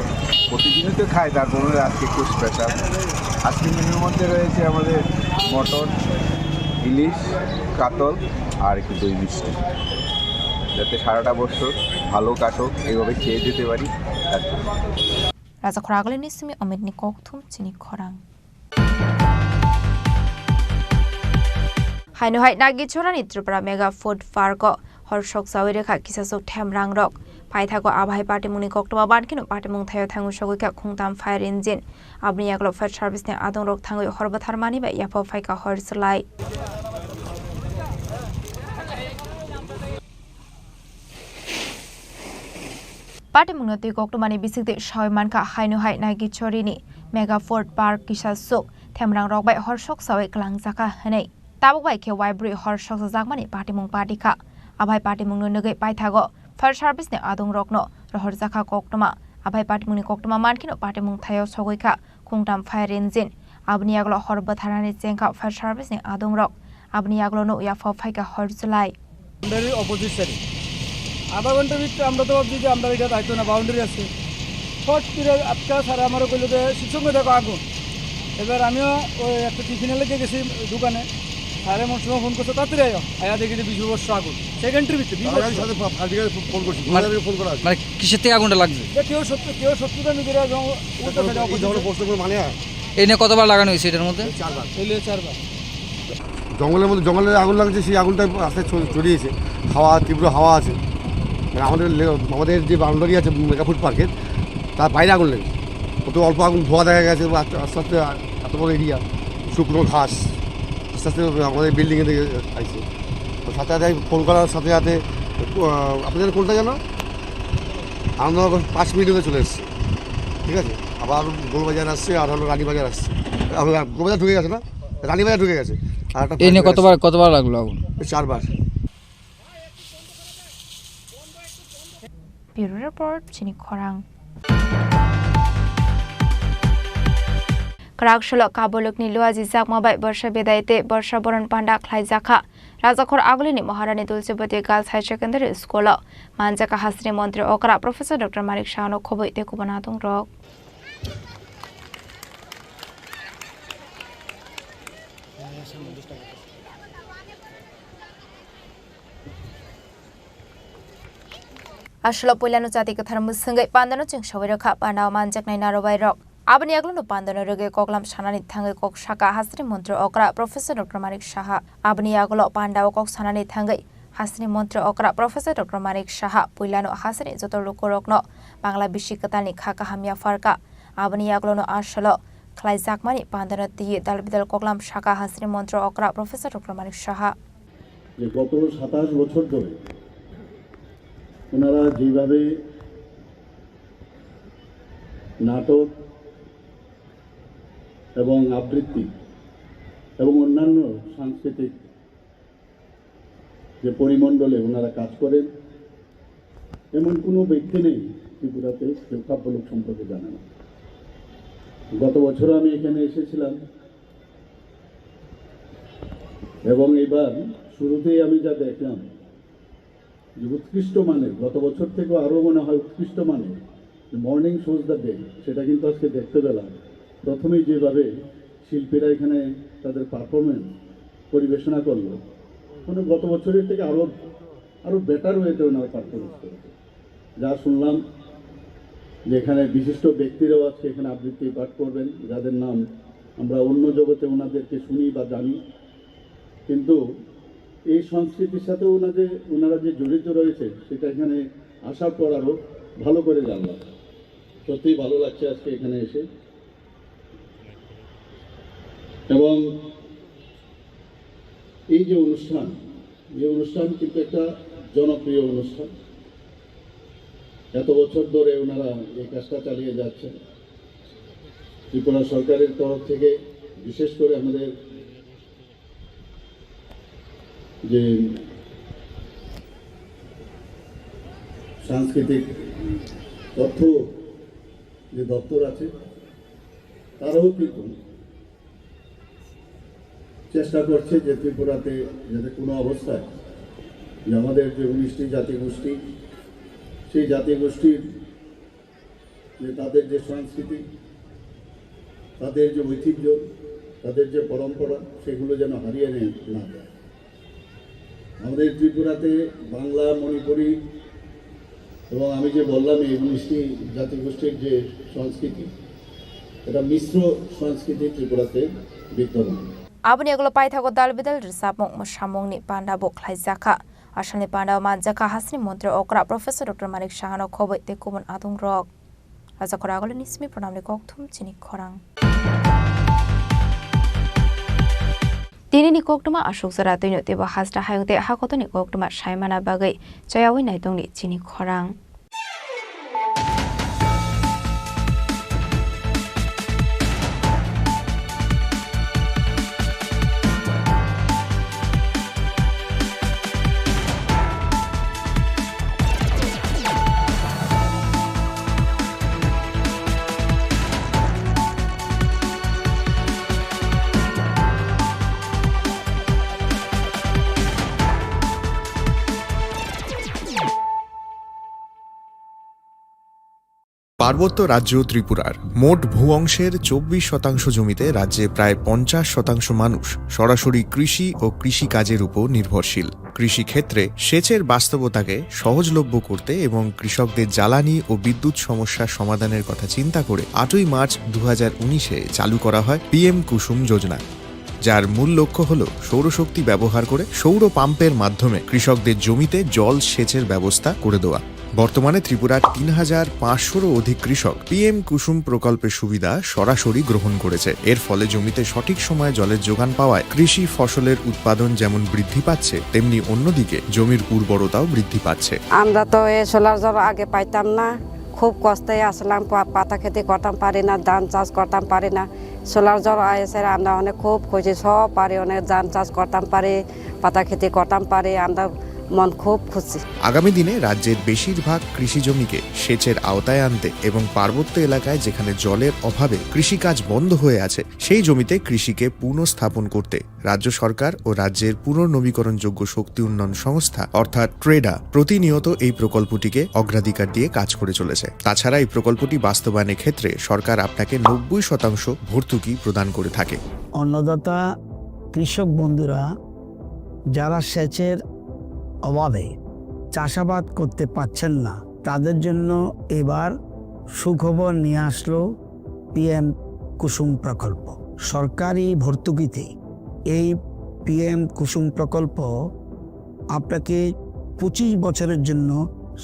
প্রতিদিনই তো খাই, তারপরে আজকে একটু স্পেশাল। আজকে মেনুর মধ্যে রয়েছে আমাদের মটন, ইলিশ, কাতল আর একটু দই মিষ্টি, যাতে সারাটা বছর ভালো কাটুক, এইভাবে খেয়ে যেতে পারি, তার জন্য। Rajakhor Agulini simi Omitni kokthum chini khorang. Haino hai Nagichorani Tripura Mega Food Park o hor sok chawi rekha kisa sok themrang rok. Paithago abai patimungni koktwma ban kheno patimung thaio thango sogwi kha khungtam fire engine. Aboni yagulo fire service ni adong rok thangwi hor bwthar mani bai yapha phaikha hor chwlai. Patimungno twi koktwmani bisingtwi sawi mankha, haino hai Nagichorini Mega Food Park kisa suk themrang rok bai hor sok sawi kwlangjakha hwnwi. Tabuk bai khe waibrwi hor soksajakmani patimung patikha. Abai patimungno nugwi paithago fire service ni adong rokno rohorjakha koktwma. Abai patimungni koktwma mankheno patimung thaio sogwi kha. Khungtam fire engine. Aboni yagulo hor bwtharnani chengkha fire service ni adong rok. Aboni yagulo no yapha phaikha hor chwlai. বাউন্ডারির অপোজিট সাইডে। আধা ঘন্টার ভিতরে আমরা তো ভাবছি যে আমরা এটা দায়িত্ব না, বাউন্ডারি আছে। ফট করে আটকা স্যার আমারও কইলো যে, "শিবসঙ্গে দেখো আগুন।" এবার আমিও ওই একটা টিফিনের লেগে গেছি দোকানে। স্যার এমন সময় ফোন করছে, "তাড়াতাড়ি আয়।" আয়া দেখি যে বিশ বর্ষ আগুন। সেকেন্ডের ভিতরে, বিশ তার আগে বর্ষ। সাথে ফা-, ফায়ার ব্রিগেডে ফো-, ফোন করছি। মানে, ফায়ার ব্রিগেডে ফোন করা আছে। মানে, কিসের থেকে আগুনটা লাগছে? যে কেউ শত্রু, কেউ শত্রুতা নিজেরা এবং উল্টা এই সাইডে ধরনের, এই অপোজিট। ধরনের প্রশ্ন কোনো মানে হয়? এই নিয়ে কতবার লাগানো হয়েছে এটার মধ্যে? এই চারবার। এই নিয়ে চারবার। জঙ্গলের মধ্যে, জঙ্গলে আগুন লাগছে, সেই আগুনটা আস্তে ছ-, ছড়িয়েছে। হাওয়া, তীব্র হাওয়া আছে। মানে আমাদের লে-, আমাদের যে বাউন্ডারি আছে মেগা ফুড পার্কের, তার বাইরে আগুন লেগেছে। কত অল্প আগুন, ধোঁয়া দেখা গেছে, আস্তে আস্তে, আস্তে এত বড় এরিয়া, শুকনো ঘাস, আস্তে আস্তে আমাদের বিল্ডিংয়ের দিকে আসছে। তো সাথে সাথে আমি ফোন করার সাথে সাথে, আহ, আপনাদের কোনটা যেন? আনন্দনগর পাঁচ মিনিট হতে চলে এসছে, ঠিক আছে? আবার গোলবাজার আসছে, আর হলো রানীবাজার আসছে। আবার গোলবাজার ঢুকে গেছে না, রানীবাজার ঢুকে গেছে। আর একটা এই নিয়ে কতবার, কতবার লাগলো আগুন? এই চারবার। Bureau Report, Chini Khorang. Kwrak solo kabolokni luaji jakma bai borsa bedai tei borsa boron panda khlaijakha. Rajakhor Agulini Maharani Tulsibati Girls Higher Secondary School o manjak hasni montri okra Professor Doctor Manik Sahano khoboi tei kubun adongrok. Asolo puilano jati kwthar mwswngwi pandano chwng sawai rwkha, pandao manjaknai narobai rok. Aboni yagulono pandano rwgwi koklam sanani thangwi kok saka hasni montri okra Professor Doctor Manik Saha. Aboni yagulo pandao kok sanani thangwi hasni montri okra Professor Doctor Manik Saha puilano hasni joto lukurokno Bangla bisi kwtalni kha kaham yapharkha. Aboni yagulono asolo khlaijakmani pandano twiwi dal bidal koklam saka hasni montri okra Professor Doctor Manik Saha. যে গত সাতাশ বছর ধরে ওনারা যেভাবে নাটক এবং আবৃত্তি এবং অন্যান্য সাংস্কৃতিক যে পরিমণ্ডলে ওনারা কাজ করেন, এমন কোনো ব্যক্তি নেই ত্রিপুরাতে কেউ কাব্যলোক সম্পর্কে জানে না। গত বছরও আমি এখানে এসেছিলাম এবং এবার শুরুতেই আমি যা দেখলাম যে উৎকৃষ্ট মানের, গত বছর থেকেও আরও মনে হয় উৎকৃষ্ট মানের যে মর্নিং শোজ দ্য ডে, সেটা কিন্তু আজকে দেখতে পেলাম। প্রথমেই যেভাবে শিল্পীরা এখানে তাদের পারফরমেন্স পরিবেশনা করলো, মানে গত বছরের থেকে আরও, আরও বেটার ওয়েতে ওনারা পারফরমেন্স করেছে। যা শুনলাম যে এখানে বিশিষ্ট ব্যক্তিরাও আজকে এখানে আবৃত্তি পাঠ করবেন, যাদের নাম আমরা অন্য জগতে ওনাদেরকে শুনি বা জানি, কিন্তু এই সংস্কৃতির সাথে ওনাদের, ওনারা যে জড়িত রয়েছে, সেটা এখানে আসার পর আরও ভালো করে জানলাম। সত্যিই ভালো লাগছে আজকে এখানে এসে। এবং এই যে অনুষ্ঠান, এই অনুষ্ঠান কিন্তু একটা জনপ্রিয় অনুষ্ঠান। এত বছর ধরে ওনারা এই কাজটা চালিয়ে যাচ্ছেন। ত্রিপুরা সরকারের তরফ থেকে বিশেষ করে আমাদের যে সাংস্কৃতিক তথ্য যে দপ্তর আছে, তারাও কিন্তু চেষ্টা করছে যে ত্রিপুরাতে যাতে কোনো অবস্থায় যে আমাদের যে উনিশটি জাতিগোষ্ঠী, সেই জাতিগোষ্ঠীর যে তাদের যে সংস্কৃতি, তাদের যে ঐতিহ্য, তাদের যে পরম্পরা, সেগুলো যেন হারিয়ে নে-, না যায়। আমাদের ত্রিপুরাতে বাংলা, মণিপুরি এবং আমি যে বললাম এই উনিশটি জাতিগোষ্ঠীর যে সংস্কৃতি, এটা মিশ্র সংস্কৃতি ত্রিপুরাতে বিদ্যমান। Aboni yagulo paithago dal bidal rwchapmung mwsamungni panda bo khlaijakha. Asalni panda o manjakha hasni montri okra Professor Doctor Manik Sahano khoboi tei kubun adongrok. Rajakhor Agulini simi pranamni kokthum chini khorang. Tinini koktwma aswk jora twino teibo hasta hayung tei hakotoni koktwma saimana bagwi chayawi naitongni chini khorang. পার্বত্য রাজ্য ত্রিপুরার মোট ভূ অংশের চব্বিশ শতাংশ জমিতে রাজ্যে প্রায় পঞ্চাশ শতাংশ মানুষ সরাসরি কৃষি ও কৃষিকাজের উপর নির্ভরশীল। কৃষিক্ষেত্রে সেচের বাস্তবতাকে সহজলভ্য করতে এবং কৃষকদের জ্বালানি ও বিদ্যুৎ সমস্যা সমাধানের কথা চিন্তা করে আটই মার্চ দু হাজার উনিশে চালু করা হয় পিএম কুসুম যোজনা। যার মূল লক্ষ্য হল সৌরশক্তি ব্যবহার করে সৌর পাম্পের মাধ্যমে কৃষকদের জমিতে জল সেচের ব্যবস্থা করে দেওয়া। বর্তমানে ত্রিপুরার তিন হাজার পাঁচশোরও অধিক কৃষক পিএম কুসুম প্রকল্পের সুবিধা সরাসরি গ্রহণ করেছে। এর ফলে জমিতে সঠিক সময়ে জলের যোগান পাওয়ায় কৃষি ফসলের উৎপাদন যেমন বৃদ্ধি পাচ্ছে, তেমনি অন্যদিকে জমির উর্বরতাও বৃদ্ধি পাচ্ছে। আমরা তো এই সোলার জল আগে পাইতাম না, খুব কষ্টে আসলাম, পা-, পাতা খেতে করতাম পারি না, ধান চাষ করতাম পারি না। সোলার জল এসে আমরা অনেক খুব খুশি, সব পারি, অনেক ধান চাষ করতাম পারি, পাতা খেতে করতাম পারি, আমরা মন খুব খুশি। আগামী দিনে রাজ্যের বেশিরভাগ কৃষি জমিকে সেচের আওতায় আনতে এবং পার্বত্য এলাকায় যেখানে জলের অভাবে কৃষিকাজ বন্ধ হয়ে আছে, সেই জমিতে কৃষিকে পুনঃস্থাপন করতে রাজ্য সরকার ও রাজ্যের পুনর্নবীকরণযোগ্য শক্তি উন্নয়ন সংস্থা অর্থাৎ ট্রেডা প্রতিনিয়ত এই প্রকল্পটিকে অগ্রাধিকার দিয়ে কাজ করে চলেছে। তাছাড়া এই প্রকল্পটি বাস্তবায়নের ক্ষেত্রে সরকার আপনাকে নব্বই শতাংশ ভর্তুকি প্রদান করে থাকে। অন্নদাতা কৃষক বন্ধুরা যারা সেচের অভাবে চাষাবাদ করতে পারছেন না, তাদের জন্য এবার সুখবর নিয়ে আসলো পিএম কুসুম প্রকল্প। সরকারি ভর্তুকিতে এই পিএম কুসুম প্রকল্প আপনাকে পঁচিশ বছরের জন্য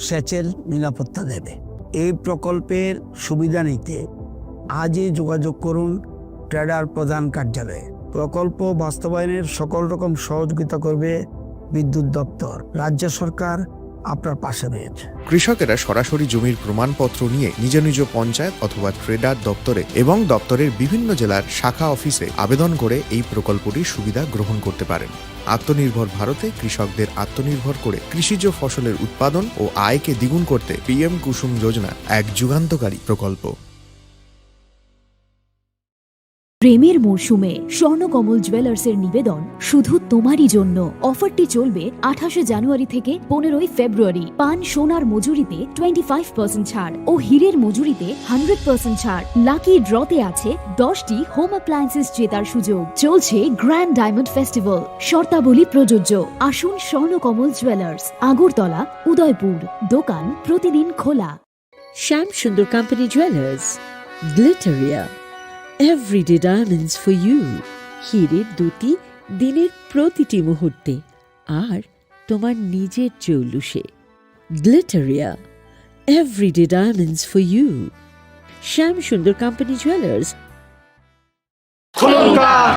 সেচের নিরাপত্তা দেবে। এই প্রকল্পের সুবিধা নিতে আজই যোগাযোগ করুন ট্রেডার প্রধান কার্যালয়ে। প্রকল্প বাস্তবায়নের সকল রকম সহযোগিতা করবে বিদ্যুৎ দপ্তর। রাজ্য সরকার আপনার পাশে রয়েছে। কৃষকেরা সরাসরি জমির প্রমাণপত্র নিয়ে নিজ নিজ পঞ্চায়েত অথবা ট্রেডার দপ্তরে এবং দপ্তরের বিভিন্ন জেলার শাখা অফিসে আবেদন করে এই প্রকল্পটির সুবিধা গ্রহণ করতে পারেন। আত্মনির্ভর ভারতে কৃষকদের আত্মনির্ভর করে কৃষিজ ফসলের উৎপাদন ও আয়কে দ্বিগুণ করতে পিএম কুসুম যোজনা এক যুগান্তকারী প্রকল্প। প্রেমের মরশুমে স্বর্ণকমল জুয়েলার্সের নিবেদন শুধু তোমারই জন্য। অফারটি চলবে আঠাশে জানুয়ারি থেকে পনেরোই ফেব্রুয়ারি। পান সোনার মজুরিতে টোয়েন্টি ফাইভ পার্সেন্ট ছাড় ও হীরের মজুরিতে হান্ড্রেড পার্সেন্ট ছাড়। লাকি ড্রতে আছে দশটি হোম অ্যাপ্লায়েন্সেস জেতার সুযোগ। চলছে গ্র্যান্ড ডায়মন্ড ফেস্টিভ্যাল, শর্তাবলী প্রযোজ্য। আসুন স্বর্ণকমল জুয়েলার্স, আগরতলা, উদয়পুর। দোকান প্রতিদিন খোলা। Shyam Sundar company jewellers, Glitteria, everyday diamonds for you. হীরের দুটি দিনের প্রতিটি মুহূর্তে আর তোমার নিজের চৌলুসে। Glitteria, everyday diamonds for you. Shyam Sundar company jewellers.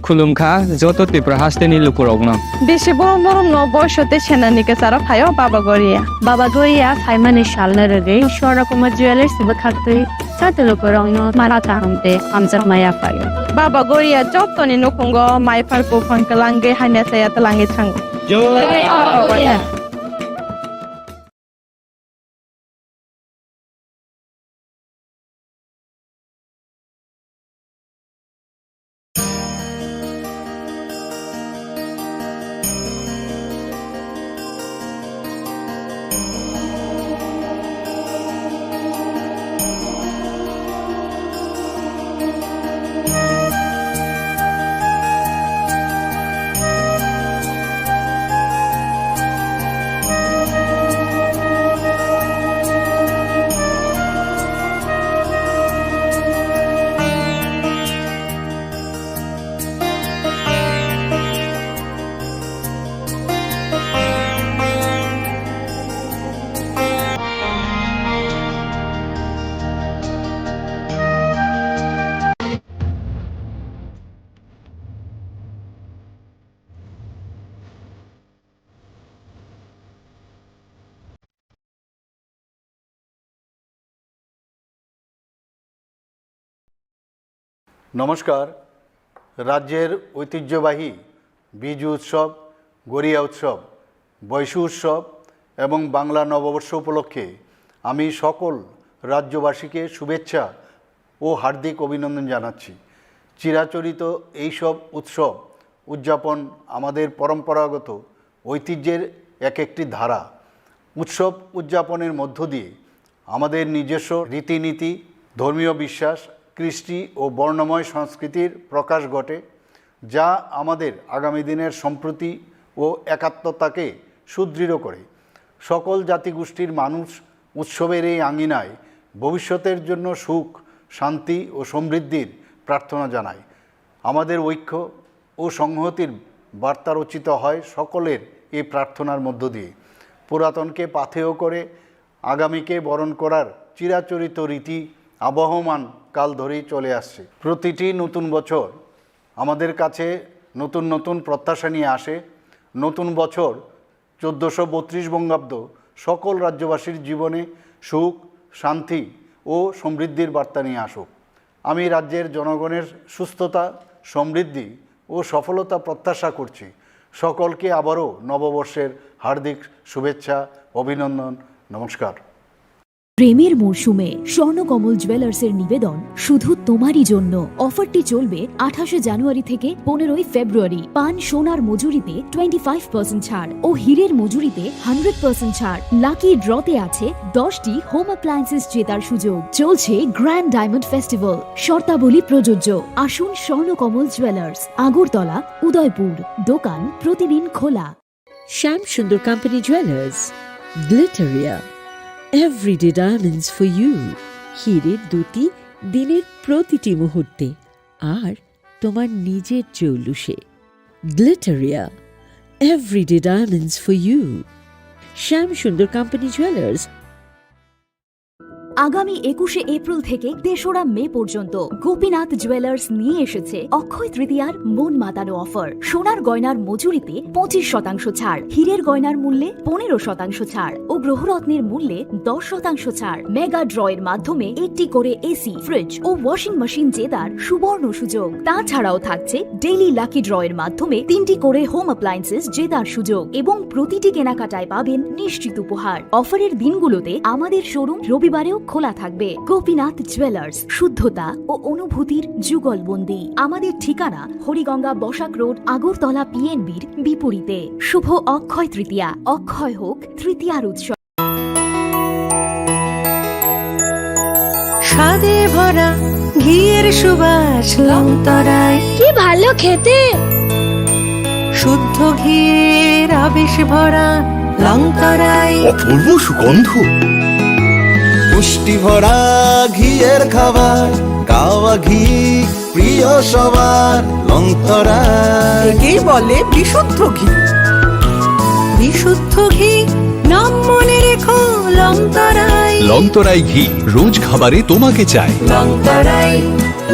Khulumkha, joto Tripura hasteni lukurokno. Bisi borom borom no boiso tei senani kwcharo phaio Baba Goria. Baba Goria phaimani salno rwgwi Swarna Kumar Jewellers bwkhaktwi joto lukurokno mara kaham tei hamjakma yaphaio. Baba Goria jotoni nukhungo mai phar buphang kwlangwi hamya chaya twlangwi thango. Jai Baba Goria. নমস্কার। রাজ্যের ঐতিহ্যবাহী বিজু উৎসব, গরিয়া উৎসব, বৈশু উৎসব এবং বাংলা নববর্ষ উপলক্ষে আমি সকল রাজ্যবাসীকে শুভেচ্ছা ও হার্দিক অভিনন্দন জানাচ্ছি। চিরাচরিত এইসব উৎসব উদযাপন আমাদের পরম্পরাগত ঐতিহ্যের এক একটি ধারা। উৎসব উদযাপনের মধ্য দিয়ে আমাদের নিজস্ব রীতিনীতি, ধর্মীয় বিশ্বাস, কৃষ্টি ও বর্ণময় সংস্কৃতির প্রকাশ ঘটে, যা আমাদের আগামী দিনের সম্প্রীতি ও একাত্মতাকে সুদৃঢ় করে। সকল জাতিগোষ্ঠীর মানুষ উৎসবের এই আঙিনায় ভবিষ্যতের জন্য সুখ, শান্তি ও সমৃদ্ধির প্রার্থনা জানায়। আমাদের ঐক্য ও সংহতির বার্তা রচিত হয় সকলের এই প্রার্থনার মধ্য দিয়ে। পুরাতনকে পাথেয় করে আগামীকে বরণ করার চিরাচরিত রীতি আবহমান কাল ধরেই চলে আসছে। প্রতিটি নতুন বছর আমাদের কাছে নতুন নতুন প্রত্যাশা নিয়ে আসে। নতুন বছর চোদ্দোশো বত্রিশ বঙ্গাব্দ সকল রাজ্যবাসীর জীবনে সুখ, শান্তি ও সমৃদ্ধির বার্তা নিয়ে আসুক। আমি রাজ্যের জনগণের সুস্থতা, সমৃদ্ধি ও সফলতা প্রত্যাশা করছি। সকলকে আবারও নববর্ষের হার্দিক শুভেচ্ছা, অভিনন্দন, নমস্কার। প্রেমের মরশুমে স্বর্ণকমল জুয়েলার্সের নিবেদন শুধু তোমারই জন্য। অফারটি চলবে আঠাশে জানুয়ারি থেকে পনেরোই ফেব্রুয়ারি। পান সোনার মজুরিতে টোয়েন্টি ফাইভ পার্সেন্ট ছাড় ও হীরের মজুরিতে হান্ড্রেড পার্সেন্ট ছাড়। লাকি ড্রতে আছে দশটি হোম অ্যাপ্লায়েন্সেস জেতার সুযোগ। চলছে গ্র্যান্ড ডায়মন্ড ফেস্টিভ্যাল, শর্তাবলী প্রযোজ্য। আসুন স্বর্ণকমল জুয়েলার্স, আগরতলা, উদয়পুর। দোকান প্রতিদিন খোলা। Shyam Sundar company jewellers, Glitteria, everyday diamonds for you. হীরের দুটি দিনের প্রতিটি মুহূর্তে আর তোমার নিজের জৌলুসে। Glitteria, everyday diamonds for you. Shyam Sundar company jewellers. আগামী একুশে এপ্রিল থেকে তেসরা মে পর্যন্ত গোপীনাথ জুয়েলার্স নিয়ে এসেছে অক্ষয় তৃতীয়ার মন মাতানো অফার। সোনার গয়নার মজুরিতে পঁচিশ শতাংশ ছাড়, হীরের গয়নার মূল্যে পনেরো শতাংশ ছাড় ও গ্রহরত্নের মূল্যে দশ শতাংশ ছাড়। মেগা ড্র এর মাধ্যমে একটি করে এসি, ফ্রিজ ও ওয়াশিং মেশিন জেতার সুবর্ণ সুযোগ। তাছাড়াও থাকছে ডেইলি লাকি ড্র এর মাধ্যমে তিনটি করে হোম অ্যাপ্লায়েন্সেস জেতার সুযোগ এবং প্রতিটি কেনাকাটায় পাবেন নিশ্চিত উপহার। অফারের দিনগুলোতে আমাদের শোরুম রবিবারেও খোলা থাকবে। গোপীনাথ জুয়েলার্স, শুদ্ধতা ও অনুভূতির যুগলবন্দি। আমাদের ঠিকানা হরিগঙ্গা বসাক রোড, আগরতলা পিএনবির বিপরীতে। শুভ অক্ষয় তৃতীয়া, অক্ষয় হোক তৃতীয়ার উৎসব। স্বাদে ভরা ঘিয়ের সুবাস লংতরাই। কি ভালো খেতে! শুদ্ধ ঘিয়ের আবেশ ভরা লংতরাই। অপূর্ব সুগন্ধ। পুষ্টি ভরা ঘিয়ের খাবার, কাওয়া ঘি প্রিয় সবার লংতরাই। একেই বলে বিশুদ্ধ ঘি। বিশুদ্ধ ঘি, নাম মনে রেখো লংতরাই। লংতরাই ঘি, রোজ খাবারে তোমাকে চাই। লংতরাই,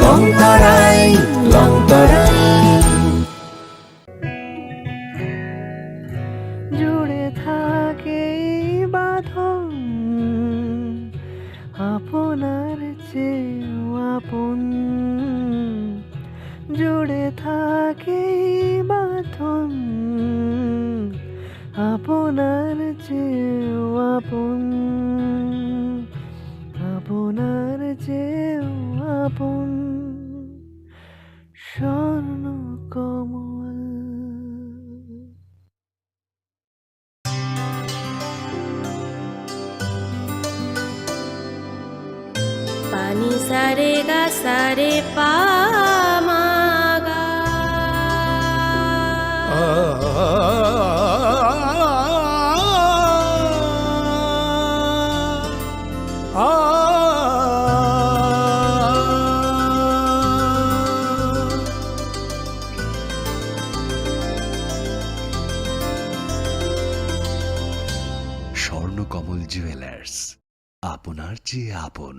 লংতরাই, লংতরাই। জুড়ে থাকে এই বাঁধন, আপনার চেয়েও আপন। জুড়ে থাকে এই বাঁধন, আপনার চেয়েও আপন, আপনার চেয়েও আপন। স্বর্ণ কমল। পানি সারে গা সারে পা মা গা। স্বর্ণকমল জুয়েলার্স, আপনার চেয়ে আপন।